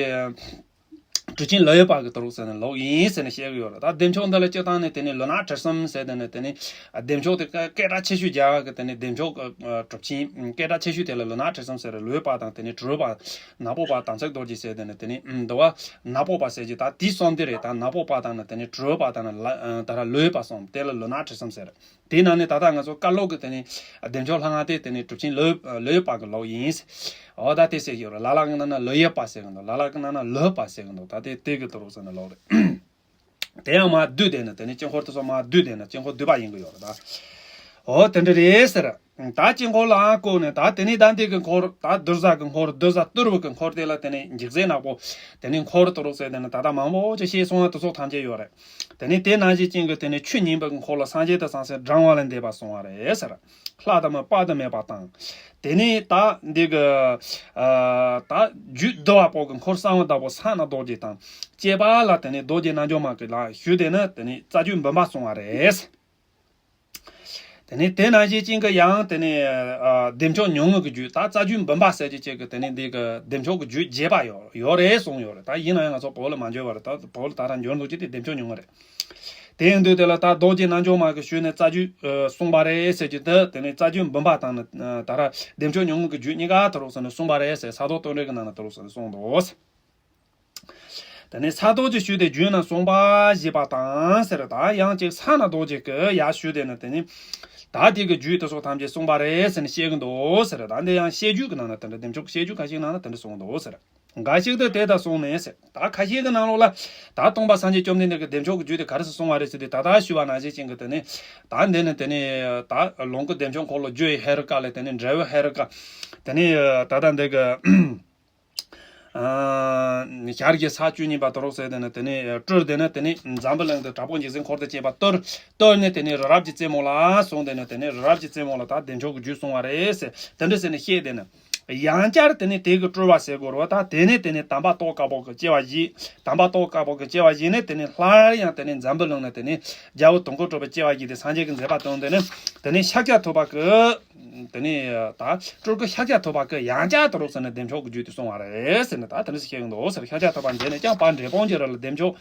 གྲུབ་ཆེན་ལོ་ཡོད་པ་གི་དུ་རུ་ཟེར་ནས་ལོག་ཡིན་ཟེར་ནས་བཤད་གི་ཡོད་རེད། ད་བདེ་མཆོག་འདི་ལ་སྤྱིར་བཏང་ནས་དེ་ནི་ལུས་ངག་དྲི་གསུམ་ཟེར་དེ་ནི་དེ་ནི་བདེ་མཆོག་དེ་སྐད་སྐད་གྲགས་ཆེ་ཤོས་རྒྱག་གི་དེ་ནི་བདེ་མཆོག་གི་གྲུབ་ཆེན་སྐད་གྲགས་ཆེ་ཤོས་དེ་ལ་ལུས་ངག་དྲི་གསུམ་ཟེར་རེད། ལོ་ཡོད་པ་དང་དེ་ནི་དྲི་ཡོད་པ། ནག་པོ་པ་དམ་ཚིག་རྡོ་རྗེ་ཟེར་དེ་ནི་དེ་ནི་འདི་བ་ནག་པོ་པ་ཟེར་གྱི་ད་དེ་གསུམ་དེ་རེད། ད་ནག་པོ་པ་དང་ནི་དེ་ནི་དྲི་ཡོད་པ་དང་ནི་ལ་ད་ར་ལོ་ཡོད་པ་གསུམ་དེ་ལ་ལུས་ངག་དྲི་གསུམ་ཟེར། དེའི་ནང་ནས་ད་ལྟ་ང་ཚོ་བཀའ་ལུགས་ཀྱི་དེ་ནི་བདེ་མཆོག་ལྷ་ལྔ་དེ་དེ་ནི་གྲུབ་ཆེན་ལོ་ལོ་ཡོད་པ་གི་ལུགས་ཡིན། འོ་ད་དེ་ཟེར་གྱི་ཡོད་རེད། ལ་ལ་གི་ནང་ན་ལོ་ཡོད་པ་ཟེར་གི་འདུག་ལ་ལ་གི་ནང་ན་ལོ་པ་ཟེར་གི་འདུག་ད་དེ་དེ་གི་དུ་རུ་ཟེར་ནས་ལོག་རེད། དེ་ཡང་མར་བསྡུས་དེ་ནི་དེ་ནི་དཀྱིལ་འཁོར་དེ་ཚོ་མར་བསྡུས་དེ་ནི་དཀྱིལ་འཁོར་བསྡུས་པ་ཡིན་གི་ཡོད་རེད་ད། འོ་དེ་འདྲ་རེད་ཟེར། ད་དཀྱིལ་འཁོར་ལའང་བཀོད་ནས་ད་དེ་ནི་ད་འདི་གི་འཁོར་ད་བདུད་བཟའ་གི་འཁོར་བདུད་བཟའ་ཏུ་རུ་གི་འཁོར་དེ་ལ་དེ་ནི་འཇིགས་མཛད་ནག་པོ། དེ་ནི་འཁོར་དུ་རུ་ཟེར་དེ་ནི་ད་ལྟ་མང་པོ་ཅིག་བཤད་སོང་བ་དེ་ཚོ་ཐམས་ཅད་ཡོད་རེད། དེ་ནི་དེ་ནང་བཞིན་ཅན་གྱི་དེ་ནི་ཆོས་ཉན་པའི་འཁོར་ལ་སངས་རྒྱས་དང་སངས་སྲས་བགྲང་བ་ལས་འདས་པ་སོང་བ་རེད་ཟེར། ལྷ་དང་དཔལ་དུ་མེད་པ་དང་། དེ་ནི་ད་འདི་གི་ཨ་ད་རྒྱུད་བསྡུ་བ་པོ་གི་འཁོར་གསང་བ་བདག་པོ་ས་ན་རྡོ་རྗེ་དང་བཅས་པ་ལ་དེ་ནི་རྡོ་རྗེ་རྣལ་འབྱོར་མ་གི་ལ་ཞུ་དེ་ནི་དེ་ནི་རྩ་རྒྱུད་འབུམ་པ་སོང་བ་རེད། དེ་ནས་དེ་ནང་བཞིན་ཅན་གྱི་ཡང་དེ་ནས་ཨ་བདེ་མཆོག་ཉུང་ངུ་གི་རྒྱུད་ད་རྩ་རྒྱུད་འབུམ་པ་ཟེར་གྱི་ཅིག་གི་དེ་ནས་འདི་གི་བདེ་མཆོག་གི་རྒྱུད་རྒྱས་པ་ཡོད་ཡོད་རེད་གསུངས་ཡོད་རེད། ད་ཡིན་ན་ཡང་ང་ཚོ་བོད་ལ་མ་འབྱོར་བ་རེད། ད་བོད་ལ་ད་ལྟ་འབྱོར་འདུག་ཅི་དེ་བདེ་མཆོག་ཉུང་ངུ་རེད། དེ་ཡིན་དུས་དེ་ལ་ད་རྡོ་རྗེ་རྣལ་འབྱོར་མ་གི་ཞུས་ནས་རྩ་རྒྱུད་ཨ་གསུངས་པ་རེད་ཟེར་གྱི་འདི་དེ་ནས་རྩ་རྒྱུད་འབུམ་པ་དང་ནི་ཨ་ད་ར་བདེ་མཆོག་ཉུང་ངུ་གི་རྒྱུད་གཉིས་ཀ་དུ་རོགས་ཟེར་ནས་གསུངས་པ་རེད་ཟེར། ས་རྡོ་སྟོད་འགྲེལ་གྱི་ནང་ན་དུ་རོགས་ཟེར་ནས་གསུངས་འདུག་དེ་ནས་ས་རྡོ་རྗེ་ཞུས་ཏེ་རྒྱུད་ན་གསུངས་པ་ཞེས་པ་དང་ཟེར། ད་ཡང་ཅིག་ས་ན་རྡོ་རྗེ་གི་ཡ་ཞུས་ཏེ་ནི་དེ་ནི་ད་དེ་གི་རྒྱུད་དེ་སོགས་ཐམས་ཅད་གསུངས་པ་རེད་ཟེར་ནས་བཤད་གི་འདུག་ཟེར། ད་འདི་ཡང་བཤད་རྒྱུད་ཀྱི་ནང་ན་དེ་འདྲ་བདེ་མཆོག་བཤད་རྒྱུད་ཁ་ཤས་ནང་ན་དེ་འདྲ་གསུངས་འདུག་ཟེར། འགའ་ཞིག་ཏུ་དེ་ལྟར་གསུངས་ནས་ཟེར། ད་ཁ་ཤས་ཀྱི་ནང་ལོགས་ལ་ད་སྟོང་པ་སངས་རྒྱས་བཅོམ་ལྡན་འདས་ཀྱི་བདེ་མཆོག་གི་རྒྱུད་དེ་ག་རེ་སུ་གསུངས་པ་རེད་ཟེར་ཏེ་ད་ལྟ་ཞུ་བ་ནང་བཞིན་ཅན་གྱི་དེ་ནི་ད་འདི་ནི་དེ་ནི་ད་ལོངས་སྐུ་བདེ་མཆོག་འཁོར་ལོ་རྒྱུ་ཡི་ཧེ་རུ་ཀ་ལས་དེ་ནི་འབྲས་བུ་ཧེ་རུ་ཀ་དེ་ནི་ད་ལྟ་འདི་གི་ཨ་ཤར་གྱི་ས་བཅུ་གཉིས་པ་དུ་རོགས་ཟེར་དེ་ནི་དེ་ནི་སྤྲུལ་དེ་ནི་དེ་ནི་འཛམ་བུ་གླིང་དུ་དྲག་པོ་འཇིགས་སེལ་འཁོར་དུ་བཅས་པ་གཏོར་གཏོར་ནས་དེ་ནི་རི་རབ་ཀྱི་རྩེ་མོ་ལ་སོང་དེ་ནི་དེ་ནི་རི་རབ་ཀྱི་རྩེ་མོ་ལ་ད་བདེ་མཆོག་གི་རྒྱུད་གསུངས་པ་རེད་ཟེར་དེ་འདྲ་ཟེར་ནས་བཤད་དེ་ནི། ཡང་བསྐྱར་དེ་ནི་དེ་གི་སྤྲུལ་པ་ཟེར་དགོས་རེད་བ། ད་དེ་ནི་དེ་ནི་དམ་པ་ཏོག་དཀར་པོ་གི་སྐྱེ་བ་བཞེས། དམ་པ་ཏོག་དཀར་པོ་གི་སྐྱེ་བ་བཞེས་ནས་དེ་ནི་སླར་ཡང་དེ་ནི་འཛམ་བུ་གླིང་ནས་དེ་ནི་རྒྱལ་པོ་དོན་ཀུན་གྲུབ་པའི་སྐྱེ་བ་བཞེས་ཏེ་སངས་རྒྱས་ཀྱི་མཛད་པ་སྟོན་དེ་ནི་དེ་ནི་ཤཱཀྱ་ཐུབ་པ་གི་དེ་ནི་ད་སྤྲུལ་སྐུ་ཤཱཀྱ་ཐུབ་པ་གི་ཡང་བསྐྱར་དུ་རོགས་ཟེར་ནས་བདེ་མཆོག་གི་རྒྱུད་དེ་གསུངས་པ་རེད་ཟེར་ནས་ད་དེ་ནི་བཤད་ཀྱི་འདུག་ཟེར། ཤཱཀྱ་ཐུབ་པ་མཛད་ནས་ཀྱང་དཔལ་འབྲས་སྤུངས་ཀྱི་རི་ལ་བདེ་མཆོག་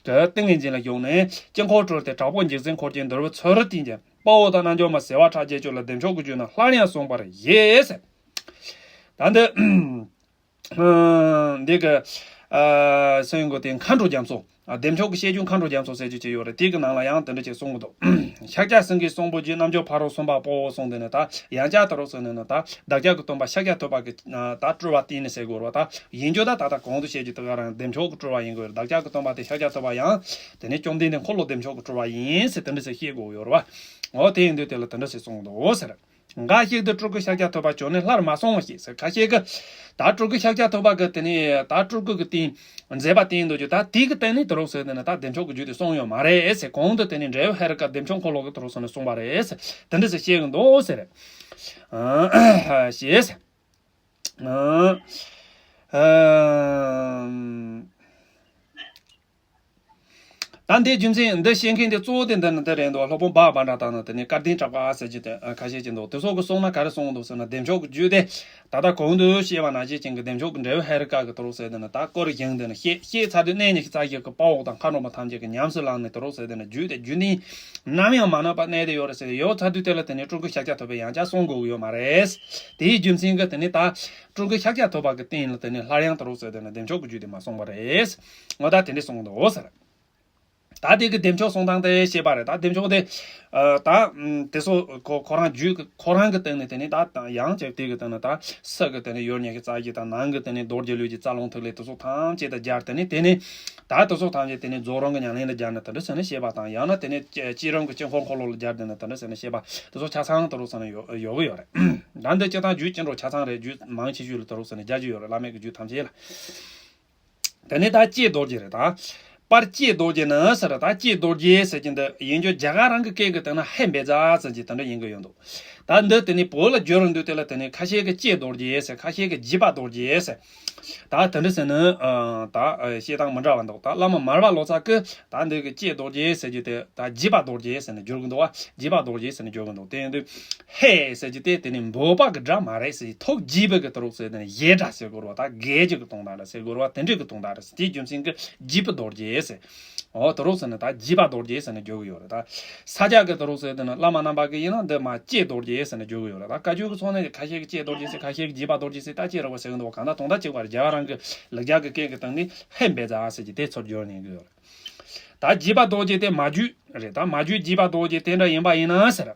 གི་ཏིང་ངེ་འཛིན་ལ་བཞུགས་ནས་དཀྱིལ་འཁོར་གྲོལ་ཏེ་དྲག་པོ་འཇིགས་སེལ་འཁོར་གྱི་འདུལ་བའི་ཚུལ་བསྟན་ཅིང་། དཔའ་བོ་དང་རྣལ་འབྱོར་མ་བྱེ་བ་ཕྲག་བརྒྱད་ཅུ་ལ་བདེ་མཆོག་གི་རྒྱུད་རྣམས་སླར་ཡང་གསུངས་པར་བཞེད་ཟེར། ད་འདི་འདི་གི་སེམས་ཡོན་གོ་དེ་མཁའ་འགྲོ་རྒྱ་མཚོ། བདེ་མཆོག་གི་བཤད་རྒྱུད་མཁའ་འགྲོ་རྒྱ་མཚོ་ཟེར་རྒྱུ་ཅིག་ཡོད་རེད། དེ་གི་ནང་ལ་ཡང་དེ་འདྲ་ཅིག་གསུང་གི་འདུག་ཤཱཀྱ་སེང་གེའི་གསུང་པོ་རྒྱུད་རྣལ་འབྱོར་ཕ་རོལ་གསུམ་པ་པོ་གསུངས་དེ་ནི་ད་ཡང་བསྐྱར་དུ་རོགས་ཟེར་ནས་ནི་ད་བདག་ཅག་གི་སྟོན་པ་ཤཱཀྱ་ཐུབ་པ་གི་ད་སྤྲུལ་པ་བསྟན་ནས་ཟེར་དགོས་རེད་བ། ད་ཡིན་རྒྱུ་ད་ད་ལྟ་གོང་དུ་བཤད་རྒྱུ་དེ་ག་རང་བདེ་མཆོག་གི་སྤྲུལ་པ་ཡིན་དགོས་རེད། བདག་ཅག་གི་སྟོན་པ་དེ་ཤཱཀྱ་ཐུབ་པ་ཡང་དེ་ནི་བཅོམ་ལྡན་འདས་འཁོར་ལོ་བདེ་མཆོག་གི་སྤྲུལ་པ་ཡིན་ཟེར་དེ་འདྲ་ཟེར་བཤད་དགོས་ཡོད་རེད་བ། འོ་དེ་ཡིན་དུས་དེ་ལ་དེ་འདྲ་ཟེར་གསུངས་འདུག་ཟེར། འགའ་ཞིག་ཏུ་སྤྲུལ་སྐུ་ཤཱཀྱ་ཐུབ་པ་བྱོན་ནས་སླར་མ་གསུངས་ཞེས་ཟེར། ཁ་ཤས་ཀྱིས་ད་སྤྲུལ་སྐུ་ཤཱཀྱ་ཐུབ་པ་གི་དེ་ནས་ད་སྤྲུལ་སྐུ་གི་སྟེང་མཛད་པ་བསྟན་འདུག་རྒྱུ་ད་དེ་གི་སྟེང་ནས་དུ་རོགས་ཟེར་དེ་ནི་ད་བདེ་མཆོག་གི་རྒྱུད་དེ་གསུངས་ཡོད་མ་རེད་ཟེར། གོང་དུ་དེ་ནས་འབྲས་བུ་ཧེ་རུ་ཀ་བདེ་མཆོག་འཁོར་ལོ་གི་དུ་རོགས་ཟེར་ནས་གསུངས་པ་རེད་ཟེར། དེ་འདྲ་ཟེར་བཤད་གི་འདུག་ཟེར། ཨ་ཞེས་ཟེར། ཨ་ཨ། ད་འདིའི་རྒྱུ་མཚན་འདི་བཤད་མཁན་དེ་གཙོ་བོ་དེ་འདི་ནི་འདི་རེད་འདུག་སློབ་དཔོན་སྦ་བྷ་དྲ་དང་ནི་དེ་ནས་སྐལ་ལྡན་གྲགས་པ་ཟེར་གྱི་དེ་ཁ་ཤས་ཀྱི་འདུག་དེ་ཚོ་གི་གསུང་ན་ག་རེ་གསུངས་འདུག་ཟེར་ན་བདེ་མཆོག་གི་རྒྱུད་དེ་ད་ལྟ་གོང་དུ་བཤད་པ་ནང་བཞིན་ཅན་གྱི་བདེ་མཆོག་གི་འབྲས་བུ་ཧེ་རུ་ཀ་གི་དུ་རོགས་ཟེར་དེ་ནི་ད་སྐོར་བཞེངས་དེ་ནི་བཤད་བཤད་ཚར་དུས་གནས་ཉི་ཤུ་རྩ་བཞི་གི་དཔའ་བོ་དང་མཁའ་འགྲོ་མ་ཐམས་ཅད་ཀྱིས་ཉམས་སུ་བླངས་ནས་དུ་རོགས་ཟེར་དེ་ནི་རྒྱུད་དེ་རྒྱུན་ནས་ནམ་ཡང་མ་ནུབ་པར་གནས་ཏེ་ཡོད་རེད་ཟེར་ཡོད་ཚར་དུས་དེ་ལ་དེ་ནི་སྤྲུལ་སྐུ་ཤཱཀྱ་ཐུབ་པའི་ཡང་བསྐྱར་གསུང་དགོས་ཀྱི་ཡོད་མ་རེད། དེའི་རྒྱུ་མཚན་གྱིས་དེ་ནི་ད། སྤྲུལ་སྐུ་ཤཱཀྱ་ཐུབ་པ་གི་སྟེང་ལ་དེ་ནི་སླར་ཡང་དུ་རོགས་ཟེར་དེ་ནི་བདེ་མཆོག་གི་རྒྱུད་དེ་མ་གསུངས་པ་རེད། འོ་ད་དེ་འདྲ་གསུངས་འདུག་ཟེར། ད་དེ་གི་བདེ་མཆོག་གསུང་སྟངས་དེ་བཤད་པ་རེད། ད་བདེ་མཆོག་དེ་ཨ་ད་དེ་ཚོ་ཁོ་ཁོ་རང་རྒྱུད་ཀྱི་ཁོ་རང་གི་སྟེང་ནས་དེ་ནི་ད་ཡང་ཅིག་དེ་གི་སྟེང་ནས་ད་ཕྱི་གི་དེ་ནི་ཡུལ་ཉི་ཤུ་རྩ་བཞི་དང་ནང་གི་དེ་ནི་རྡོ་རྗེ་ལུས་ཀྱི་རྩ་རླུང་ཐིག་ལེ་དེ་ཚོ་ཐམས་ཅད་དུ་སྦྱར་དེ་ནི་དེ་ནི་ད་དེ་ཚོ་ཐམས་ཅད་དེ་ནི་རྫོགས་རིམ་གྱི་ཉམས་ལེན་ལ་སྦྱར་ནས་དེ་འདྲ་ཟེར་ནས་བཤད་པ་དང་ཡང་ན་དེ་ནི་བསྐྱེད་རིམ་གྱི་དཀྱིལ་འཁོར་འཁོར་ལོ་ལ་སྦྱར་དེ་ནི་དེ་འདྲ་ཟེར་ནས་བཤད་པ་དེ་ཚོ་ཆ་ཚང་དུ་རོགས་ཟེར་ནས་ཡོད་ཡོད་གི་ཡོད་རེད། ད་འདི་སྤྱིར་བཏང་རྒྱུད་སྤྱི་འགྲོ་ཆ་ཚང་རེད། རྒྱུད་མང་ཆེ་ཤོས་ལ་དུ་རོགས་ཟེར་ནས་སྦྱར་གྱི་ཡོད་རེད། བླ་མེད་ཀྱི་རྒྱུད་ཐམས་ཅད་ལ། དེ་ནས་ད་ཀྱེ་རྡོ་རྗེ་རེད་ད། པར་ཀྱེ་རྡོ་རྗེ་ནི་ཟེར་ད་ཀྱེ་རྡོ་རྗེ་ཟེར་གྱི་འདི་ཡིན་རྒྱུ་རྒྱ་གར་རང་གི་སྐད་ཀྱི་སྟེང་ན་ཧེ་བེ་ཛ་ཟེར་གྱི་དེ་འདྲ་ཡིན་གྱི་ཡོད་འདུག་ད་འདི་དེ་ནས་བོད་ལ་བསྒྱུར་འདུག་དེ་ལ་དེ་ནས་ཁ་ཤས་ཀྱིས་ཀྱེ་རྡོ་རྗེ་ཟེར། ཁ་ཤས་ཀྱིས་བརྒྱུད་པ་རྡོ་རྗེ་ཟེར། ད་དེ་འདྲ་ཟེར་ནི་ཨ་ད་ཨ་བཤད་སྟངས་མི་འདྲ་བ་འདུག་ད་བླ་མ་མར་པ་ལོ་ཙཱ་གིས་ད་འདི་གི་ཀྱེ་རྡོ་རྗེ་ཟེར་རྒྱུ་དེ་ད་བརྒྱུད་པ་རྡོ་རྗེ་ཟེར་ནས་བསྒྱུར་གི་འདུག་བ། བརྒྱུད་པ་རྡོ་རྗེ་ཟེར་ནས་བསྒྱུར་གི་འདུག་དེ་ཡིན་དུས་ཧེ་ཟེར་རྒྱུ་དེ་དེ་ནི་འབོད་པ་གི་སྒྲ་མ་རེད་ཟེར། ཐུགས་དགྱེས་པའི་གི་དུ་རོགས་ཟེར་དེ་ནི་ཡེ་སྒྲ་ཟེར་དགོས་རེད་བ། ད་དགའ་རྒྱུ་གི་དོན་དག་རེད་ཟེར་དགོས་རེད་བ། དེ་འདྲ་གི་དོན་དག་རེད་ཟེར། དེའི་རྒྱུ་མཚན་གྱིས་བརྒྱུད་པ་རྡོ་རྗེ་ཟེར། འོ་དུ་རོགས་ཟེར་ནས་ད་བརྒྱུད་པ་རྡོ་རྗེ་ཟེར་ནས་བསྒྱུར་གི་ཡོད་རེད། ད་ས་སྐྱ་གི་དུ་རོགས་ཟེར་དེ་ནི་བླ་མ་རྣམ་པ་གིས་ཡིན་ན་འདི་མ་ཀྱེ་རྡོ་རྗེ་ཟེར་ནས་བསྒྱུར་གི་ཡོད་རེད། ད་བཀའ་བརྒྱུད་ཀྱི་ཚོགས་ནས་ཀྱི་ཁ་ཤས་ཀྱིས་ཀྱེ་རྡོ་རྗེ་ཟེར། ཁ་ཤས་ཀྱིས་བརྒྱུད་པ་རྡོ་རྗེ་ཟེར། ད་ཅི་རེད་བ་ཟེར་གི་འདུག་གང་ལྟར་དོན་དག་གཅིག་པ་རེད། རྒྱ་གར་རང་གི་ལེགས་སྦྱར་གི་སྐད་ཀྱི་སྟེང་ནས་ཧེ་བེ་ཛ་ཟེར་གྱི་དེ་ཚུར་བསྒྱུར་ནས་གི་ཡོད་རེད། ད་བརྒྱུད་པ་རྡོ་རྗེ་དེ་མ་བརྒྱུད་རེད། ད་མ་བརྒྱུད་བརྒྱུད་པ་རྡོ་རྗེ་དེ་འདྲ་ཡིན་པ་ཡིན་ན་ཟེར།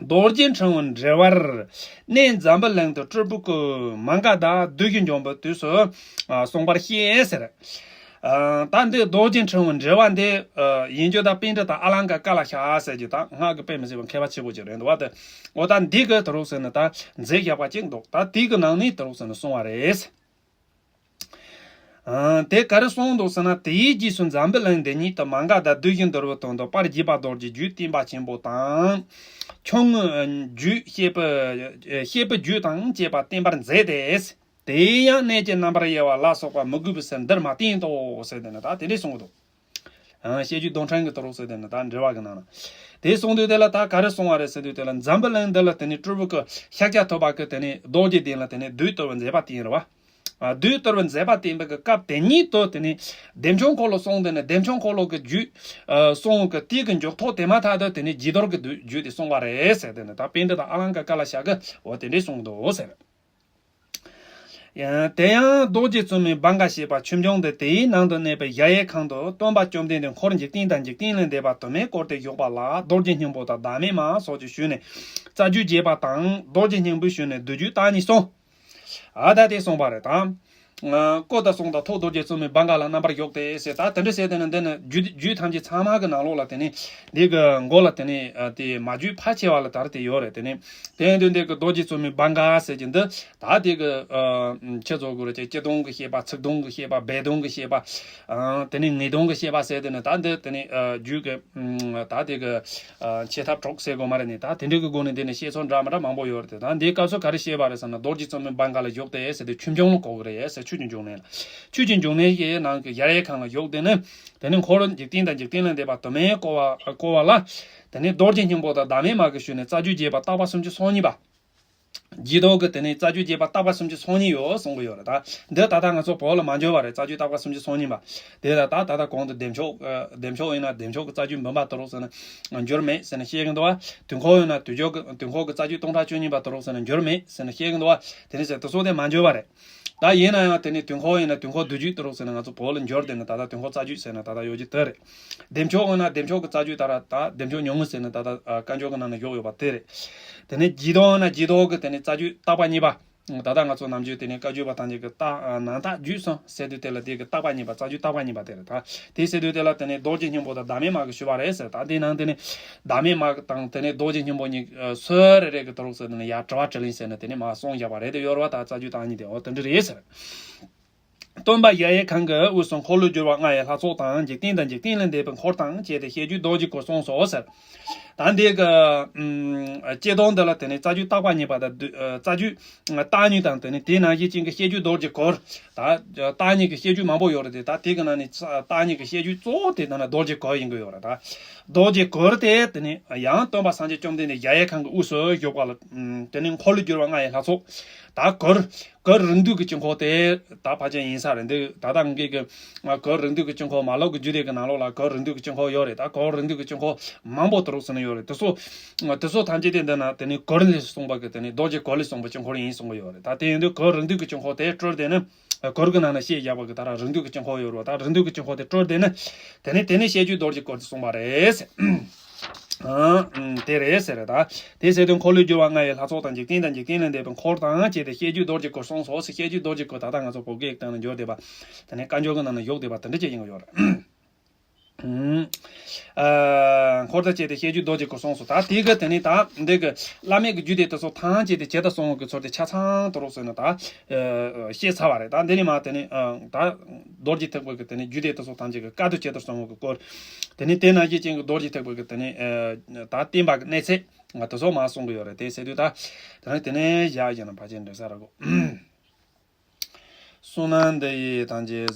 རྡོ་རྗེ་འཕྲེང་བའི་འགྲེལ་པར་གནས་འཛམ་བུ་གླིང་དུ་སྤྲུལ་པའི་སྐུ་མ་ག་དྷ་བདུད་བཞི་འཇོམས་པའི་དུས་སུ་ཨ་གསུངས་པར་བཤད་ཟེར། ཨ་ད་འདི་རྡོ་རྗེ་འཕྲེང་བའི་འགྲེལ་པ་འདི་ཨ་ཡིན་རྒྱུ་ད་པཎྜི་ཏ་ཨ་ལང་ཀ་ཀ་ལ་ཤ་ཟེར་རྒྱུ་ད་སྔགས་ཀྱི་དཔེ་མི་སྲིད་པ་མཁས་པ་ཆེ་པོ་ཅིག་རེད་འདུག་བ། དེ་འོ་ད་འདི་གི་དུ་རོགས་ཟེར་ནས་ད་མཛད་བཞག་པ་ཅིག་འདུག་ད་དེ་གི་ནང་ནས་དུ་རོགས་ཟེར་ནས་གསུངས་པ་རེད། ཨ་དེ་ག་རེ་གསུངས་འདུག་ཟེར་ན། དེའི་རྗེས་སུ་འཛམ་བུ་གླིང་འདི་ཉིད་དུ་མ་ག་དྷ་བདུད་བཞི་འདུལ་བའི་དོན་དུ་དཔལ་བརྒྱུད་པ་རྡོ་རྗེ་རྒྱུད་བསྟན་པ་ཆེན་པོ་དང་། ཁྱུང་ངུ་རྒྱུད་བཤད་པའི་བཤད་པའི་རྒྱུད་དང་བཅས་པ་བསྟན་པར་མཛད་དེ། དེའི་ཡང་གནད་ཀྱི་རྣམ་པར་དབྱེ་བ་ལ་སོགས་པ་མི་དགོས་པའི་ཕྱིར་འདིར་མ་བསྟན་ཏོ་ཟེར་དེ་ནི་ད་དེ་འདྲས་གསུངས་འདུག་ཨང་། བཤད་རྒྱུད་སྡོམ་ཕྲེང་གི་ཏོག་རོགས་ཟེར་དེ་ནི་ད་འགྲེལ་བ་གི་ནང་ན། དེ་གསུངས་དུས་དེ་ལ་ད་ག་རེ་གསུངས་པ་རེད་ཟེར་དུས་དེ་ལ་འཛམ་བུ་གླིང་འདི་ལ་དེ་ནི་སྤྲུལ་པ་གི་ཤཱཀྱ་ཐུབ་པ་གི་དེ་ནི་རྡོ་རྗེ་གདན་ལ་དེ་ནི་བདུད་གཏོར་བའི་མཛད་པ་བསྟན་རེད་བ། ཨ། བདུད་གཏོར་བའི་མཛད་པ་བསྟན་པའི་གི་སྐབས་དེ་ཉིད་དུ་དེ་ནི་བདེ་མཆོག་འཁོར་ལོ་གསུངས་དེ་ནི་བདེ་མཆོག་འཁོར་ལོ་གི་རྒྱུད་ཨ་གསུངས་གི་དེ་གི་མཇུག་ཐོག་དེ་མ་ཐག་ཏུ་དེ་ནི་བྱི་དོར་གི་རྒྱུད་དེ་གསུངས་པ་རེད་ཟེར་དེ་ནི་ད་པཎྜི་ཏ་ཨ་ལང་ཀ་ཀ་ལ་ཤཱཀྱ་འོ་དེ་འདྲས་གསུངས་འདུག་ཟེར། ཡང་དེ་ཡང་རྡོ་རྗེ་བཙུན་མོའི་བང་ག་ཞེས་པ་ཆོས་འབྱུང་འདི་དེའི་ནང་དུ་གནས་པའི་གཞལ་ཡས་ཁང་དུ་སྟོན་པ་བཅོམ་ལྡན་འདས་འཁོར་འཇིག་རྟེན་དང་འཇིག་རྟེན་ལས་འདས་པ་དུ་མས་བསྐོར་ཏེ་བཞུགས་པ་ལ་རྡོ་རྗེ་སྙིང་པོ་དང་བདག་མེད་མ་སོགས་ཀྱི་ཞུས་ནས་རྩ་རྒྱུད་རྒྱས་པ་དང་རྡོ་རྗེ་སྙིང་པོའི་ཞུས་ནས་བསྡུས་རྒྱུད་རྟགས་གཉིས་གསུངས། ཨ་ད་དེ་གསུངས་པ་རེད་དང་། སྐུ་དང་གསུང་དང་ཐུགས་རྡོ་རྗེ་བཙུན་མོའི་བང་ག་ལ་རྣམ་པར་བཞུགས་ཏེ་ཟེར། ད་དེ་འདྲ་ཟེར་དེ་ནི་འདི་ནི་རྒྱུད་རྒྱུད་ཐམས་ཅད་ཚང་མ་གི་ནང་ལོགས་ལ་དེ་ནི་འདི་གི་མགོ་ལ་དེ་ནི་ཨ་དེ་མ་རྒྱུད་ཕལ་ཆེ་བ་ལ་དར་ཏེ་ཡོད་རེད། དེ་ནི་དེ་ཡང་དུས་འདི་གི་རྡོ་རྗེ་བཙུན་མོའི་བང་ག་ཟེར་གྱི་འདི་ད་དེ་གི་ཨ་ཆེ་ཚོ་གུ་རུ་ཆེ་སྤྱི་དོན་གི་བཤད་པ། ཚིག་དོན་གི་བཤད་པ། སྦས་དོན་གི་བཤད་པ། ཨ་དེ་ནི་ངེས་དོན་གི་བཤད་པ་ཟེར་དེ་ནི་ད་འདི་དེ་ནི་ཨ་རྒྱུད་གི་ད་དེ་གི་ཨ་བྱེ་ཐབས་དྲུག་ཟེར་དགོས་མ་རེད། ནི་ད་དེ་འདྲ་གི་སྒོ་ནས་འདི་ནི་བཤད་ཚོ་འདྲ་མི་འདྲ་མང་པོ་ཡོད་རེད། དེ་ད་འདིའི་སྐབས་སུ་ག་རེ་བཤད་པ་རེད་ཟེར་ན། རྡོ་རྗེ་བཙུན་མོའི་བང་ག་ལ་བཞུགས་ཏེ་ཟེར་དེ་ཆོས་འབྱུང་ལ་གོ་གི་རེད་ཟེར། ཆོས་ཀྱི་འབྱུང་གནས་ལ། ཆོས་ཀྱི་འབྱུང་གནས་ཀྱི་ནང་གི་གཞལ་ཡས་ཁང་ལ་བཞུགས་ཏེ་ནི་དེ་ནི་འཁོར་འཇིག་རྟེན་དང་འཇིག་རྟེན་ལས་འདས་པ་དུ་མས་བསྐོར་བ་བསྐོར་བ་ལ། དེ་ནི་རྡོ་རྗེ་སྙིང་པོ་དང་བདག་མེད་མ་གི་ཞུས་ནས་རྩ་རྒྱུད་རྒྱས་པ་བརྟག་པ་སུམ་ཅུ་སོ་གཉིས་པ། རྒྱས་འདོགས་ཀྱི་དེ་ནས་རྩ་རྒྱུད་རྒྱས་པ་བརྟག་པ་སུམ་ཅུ་སོ་གཉིས་ཡོད་གསུང་གི་ཡོད་རེད། ད་འདི་ད་ལྟ་ང་ཚོ་བོད་ལ་མ་འབྱོར་བ་རེད། རྩ་རྒྱུད་བརྟག་པ་སུམ་ཅུ་སོ་གཉིས་པ། དེ་ལ་ད་ད་ལྟ་གོང་དུ་བདེ་མཆོག་ཨ་བདེ་མཆོག་ཡིན་ན་བདེ་མཆོག་གི་རྩ་རྒྱུད་འབུམ་པ་དུ་རོགས་ཟེར་ན་འགྱུར་མེད་ཟེར་ནས་བཤད་གི་འདུག་བ། དུས་འཁོར་ཡིན་ན་དུས་འཁོར་གྱི་དུས་འཁོར་གྱི་རྩ་རྒྱུད་སྟོང་ཕྲག་བཅུ་གཉིས་པ་དུ་རོགས་ཟེར་ན་འགྱུར་མེད་ཟེར་ནས་བཤད་གི་འདུག་བ། དེ་ནས་ཟེར་དེ་ཚོ་དེ་མ་འབྱོར་བ་རེད། ད་ཡིན་ན་ཡང་དེ་ནས་དུས་འཁོར་ཡིན་ན་དུས་འཁོར་བསྡུས་རྒྱུད་དུ་རོགས་ཟེར་ན་ང་ཚོ་བོད་ལ་འབྱོར་དེ་ནས་ད་ལྟ་དུས་འཁོར་རྩ་རྒྱུད་ཟེར་ན་ད་ལྟ་ཡོད་རྒྱུ་དེ་རེད། བདེ་མཆོག་ཡིན་ན་བདེ་མཆོག་གི་རྩ་རྒྱུད་ད་ར་ད་བདེ་མཆོག་ཉུང་ངུ་ཟེར་ནས་ད་ལྟ་ཨ་བཀའ་འགྱུར་གྱི་ནང་ན་བཞུགས་ཡོད་པ་དེ་རེད། དེ་ནས་རྒྱས་འདོགས་ཡིན་ན་རྒྱས་འདོགས་ཀྱི་དེ་ནས་རྩ་རྒྱུད་བརྟག་པ་གཉིས་པ། ད་ལྟ་ང་ཚོ་ནམ་རྒྱུན་དེ་ནས་བཀའ་བརྒྱུད་པ་ཐམས་ཅད་ཀྱི་བརྟག་ཨ་ནང་བརྟག་རྒྱུད་གསུམ་ཟེར་དུས་དེ་ལ་དེ་གི་བརྟག་པ་གཉིས་པ། རྩ་རྒྱུད་བརྟག་པ་གཉིས་པ་དེ་རེད། ད་དེ་ཟེར་དུས་དེ་ལ་དེ་ནས་རྡོ་རྗེ་སྙིང་པོ་དང་བདག་མེད་མ་གི་ཞུ་བ་རེད་ཟེར། ད་དེ་ནང་དེ་ནས་བདག་མེད་མ་དང་དེ་ནས་རྡོ་རྗེ་སྙིང་པོ་གཉིས་ཨ་སུ་རེ་རེ་གི་དུ་རུག་ཟེར་དེ་ནས་ཡར་དྲི་བ་དྲིས་ལན་ཟེར་ནས་དེ་ནས་མ་གསུངས་བཞག་པ་རེད། དེ་ཡོད་རེད་བ། ད་རྩ་རྒྱུད་བརྟག་གཉིས་དེ་འོ་དེ་འདྲ་རེད་ཟེར། སྟོན་པ་གཞལ་ཡས་ཁང་གི་དབུས་སུ་འཁོར་ལོས་སྒྱུར་བ་ལྔ་ཡི་ལྷ་ཚོགས་དང་། འཇིག་རྟེན་དང་འཇིག་རྟེན་ལས་འདས་པའི་འཁོར་དང་བཅས་ཏེ་བཤད་རྒྱུད་རྡོ་རྗེ་སྐོར་གསུངས་སོ་ཟེར། ད་འདི་གི་ཨམ་སྤྱི་དོན་འདི་ལ་དེ་ནས་རྩ་རྒྱུད་བརྟག་པ་གཉིས་པ་དང་བསྡུ་ཨ་རྩ་རྒྱུད་བརྟག་གཉིས་དང་དེ་ནས་དེ་ནང་བཞིན་ཅན་གྱི་བཤད་རྒྱུད་རྡོ་རྗེ་སྐོར། ད་བརྟག་གཉིས་ཀྱི་བཤད་རྒྱུད་མང་པོ་ཡོད་རེད་དེ། ད་དེ་གི་ནང་ནས་བརྟག་གཉིས་ཀྱི་བཤད་རྒྱུད་གཙོ་བོ་དེ་ད་ནི་རྡོ་རྗེ་སྐོར་ཡིན་གྱི་ཡོད་རེད། ད་རྡོ་རྗེ་སྐོར་དེ་དེ་ནས་ཡང་སྟོན་པ་སངས་རྒྱས་བཅོམ་ལྡན་འདས་གཞལ་ཡས་ཁང་གི་དབུས་སུ་བཞུགས་པ་ལ་ཨམ་དེ་ནས་འཁོར་ལོས་སྒྱུར་བ་ལྔ་ཡི་ལྷ་ཚོགས། ད་གུར་གུར་རིགས་འདུས་ཀྱི་དཀྱིལ་འཁོར་དེ་ད་ཕལ་ཆེར་ཡིན་ས་རེད། འདི་ད་ལྟ་ངེད་ཀྱི་གུར་རིགས་འདུས་ཀྱི་དཀྱིལ་འཁོར་མ་ལུག་གི་རྒྱུད་སྡེ་གི་ནང་ལོགས་ལ་གུར་རིགས་འདུས་ཀྱི་དཀྱིལ་འཁོར་ཡོད་རེད། ད་གུར་རིགས་འདུས་ཀྱི་དཀྱིལ་འཁོར་མང་པོ་དུ་རུག་ཟེར་ནས་ཡོད་རེད། དེ་ཚོ་དེ་ཚོ་ཐམས་ཅད་དེ་འདི་ན་དེ་ནི་གུར་ལས་གསུངས་པ་གི་དེ་ནི་རྡོ་རྗེ་གུར་ལས་གསུངས་པ་དཀྱིལ་འཁོར་ཡིན་གསུང་གི་ཡོད་རེད། ད་དེ་ཡིན་དུས་གུར་རིགས་འདུས་ཀྱི་དཀྱིལ་འཁོར་དེ་སྤྲུལ་དེ་ནི་གུར་གི་ནང་ན་བཤད་བཞག་པ་གི་ད་ར་རིགས་འདུས་ཀྱི་དཀྱིལ་འཁོར་ཡོད་རེད། ད་རིགས་འདུས་ཀྱི་དཀྱིལ་འཁོར་དེ་སྤྲུལ་དེ་ནི་དེ་ནི་དེ་ནི་བཤད་རྒྱུད་རྡོ་རྗེ་གུར་དེ་གསུངས་པ་རེད། ཨང་། དེ་རེད་ཟེར། ད་དེ་ཟེར་དུས་འཁོར་ལོས་སྒྱུར་བ་ལྔ་ཡི་ལྷ་ཚོགས་དང་། འཇིག་རྟེན་དང་འཇིག་རྟེན་ལས་འདས་པའི་འཁོར་དང་བཅས་ཏེ་བཤད་རྒྱུད་རྡོ་རྗེ་སྐོར་གསུངས་སོ་ཟེར། བཤད་རྒྱུད་རྡོ་རྗེ་སྐོར་ད་ལྟ་ང་ཚོ་བོད་སྐད་ཀྱི་སྟེང་ན་འབྱོར་བསྡད་པ། དེ་ནས་བཀའ་འགྱུར་གྱི་ནང་ན་བཞུགས་བསྡད་པ་དེ་འདྲ་ཅིག་ཡིན་གྱི་ཡོད་རེད། ཨང་། ཨ་འཁོར་དང་བཅས་ཏེ་བཤད་རྒྱུད་རྡོ་རྗེ་སྐོར་གསུངས་སོ། ད་དེ་གི་དེ་ནས་ད་འདི་གི་བླ་མེད་ཀྱི་རྒྱུད་སྡེ་དེ་ཚོ་ཐམས་ཅད་དེ་ཇི་ལྟར་གསུངས་ཀྱི་ཚུལ་དེ་ཆ་ཚང་དུ་རུག་ཟེར་ན་ད་ཨ་བཤད་ཚར་བ་རེད། ད་འདི་ནས་མ་དེ་ནས་ཨ་ད་རྡོ་རྗེ་ཐེག་པ་གི་དེ་ནས་རྒྱུད་སྡེ་དེ་ཚོ་ཐམས་ཅད་ཀྱི་བཀའ་དུ་ཇི་ལྟར་གསུངས་ཀྱི་སྐོར། དེ་ནས་དེ་ནང་བཞིན་ཅན་གྱི་རྡོ་རྗེ་ཐེག་པ་གི་དེ་ནས་ཨ་ད་བསྟན་པ་གི་གནས་ཚད་ང་དེ་ཚོ་མ་གསུང་གི་ཡོད་རེད། དེ་ཟེར་དུས་ད་དེ་ནས་དེ་ནས་བཞག་བཞག་ན་ཕལ་ཆེར་འགྲིག་ས་རེད་གོ། བསོད་ནམས་འདི་ཡིས་ཐམས་ཅད་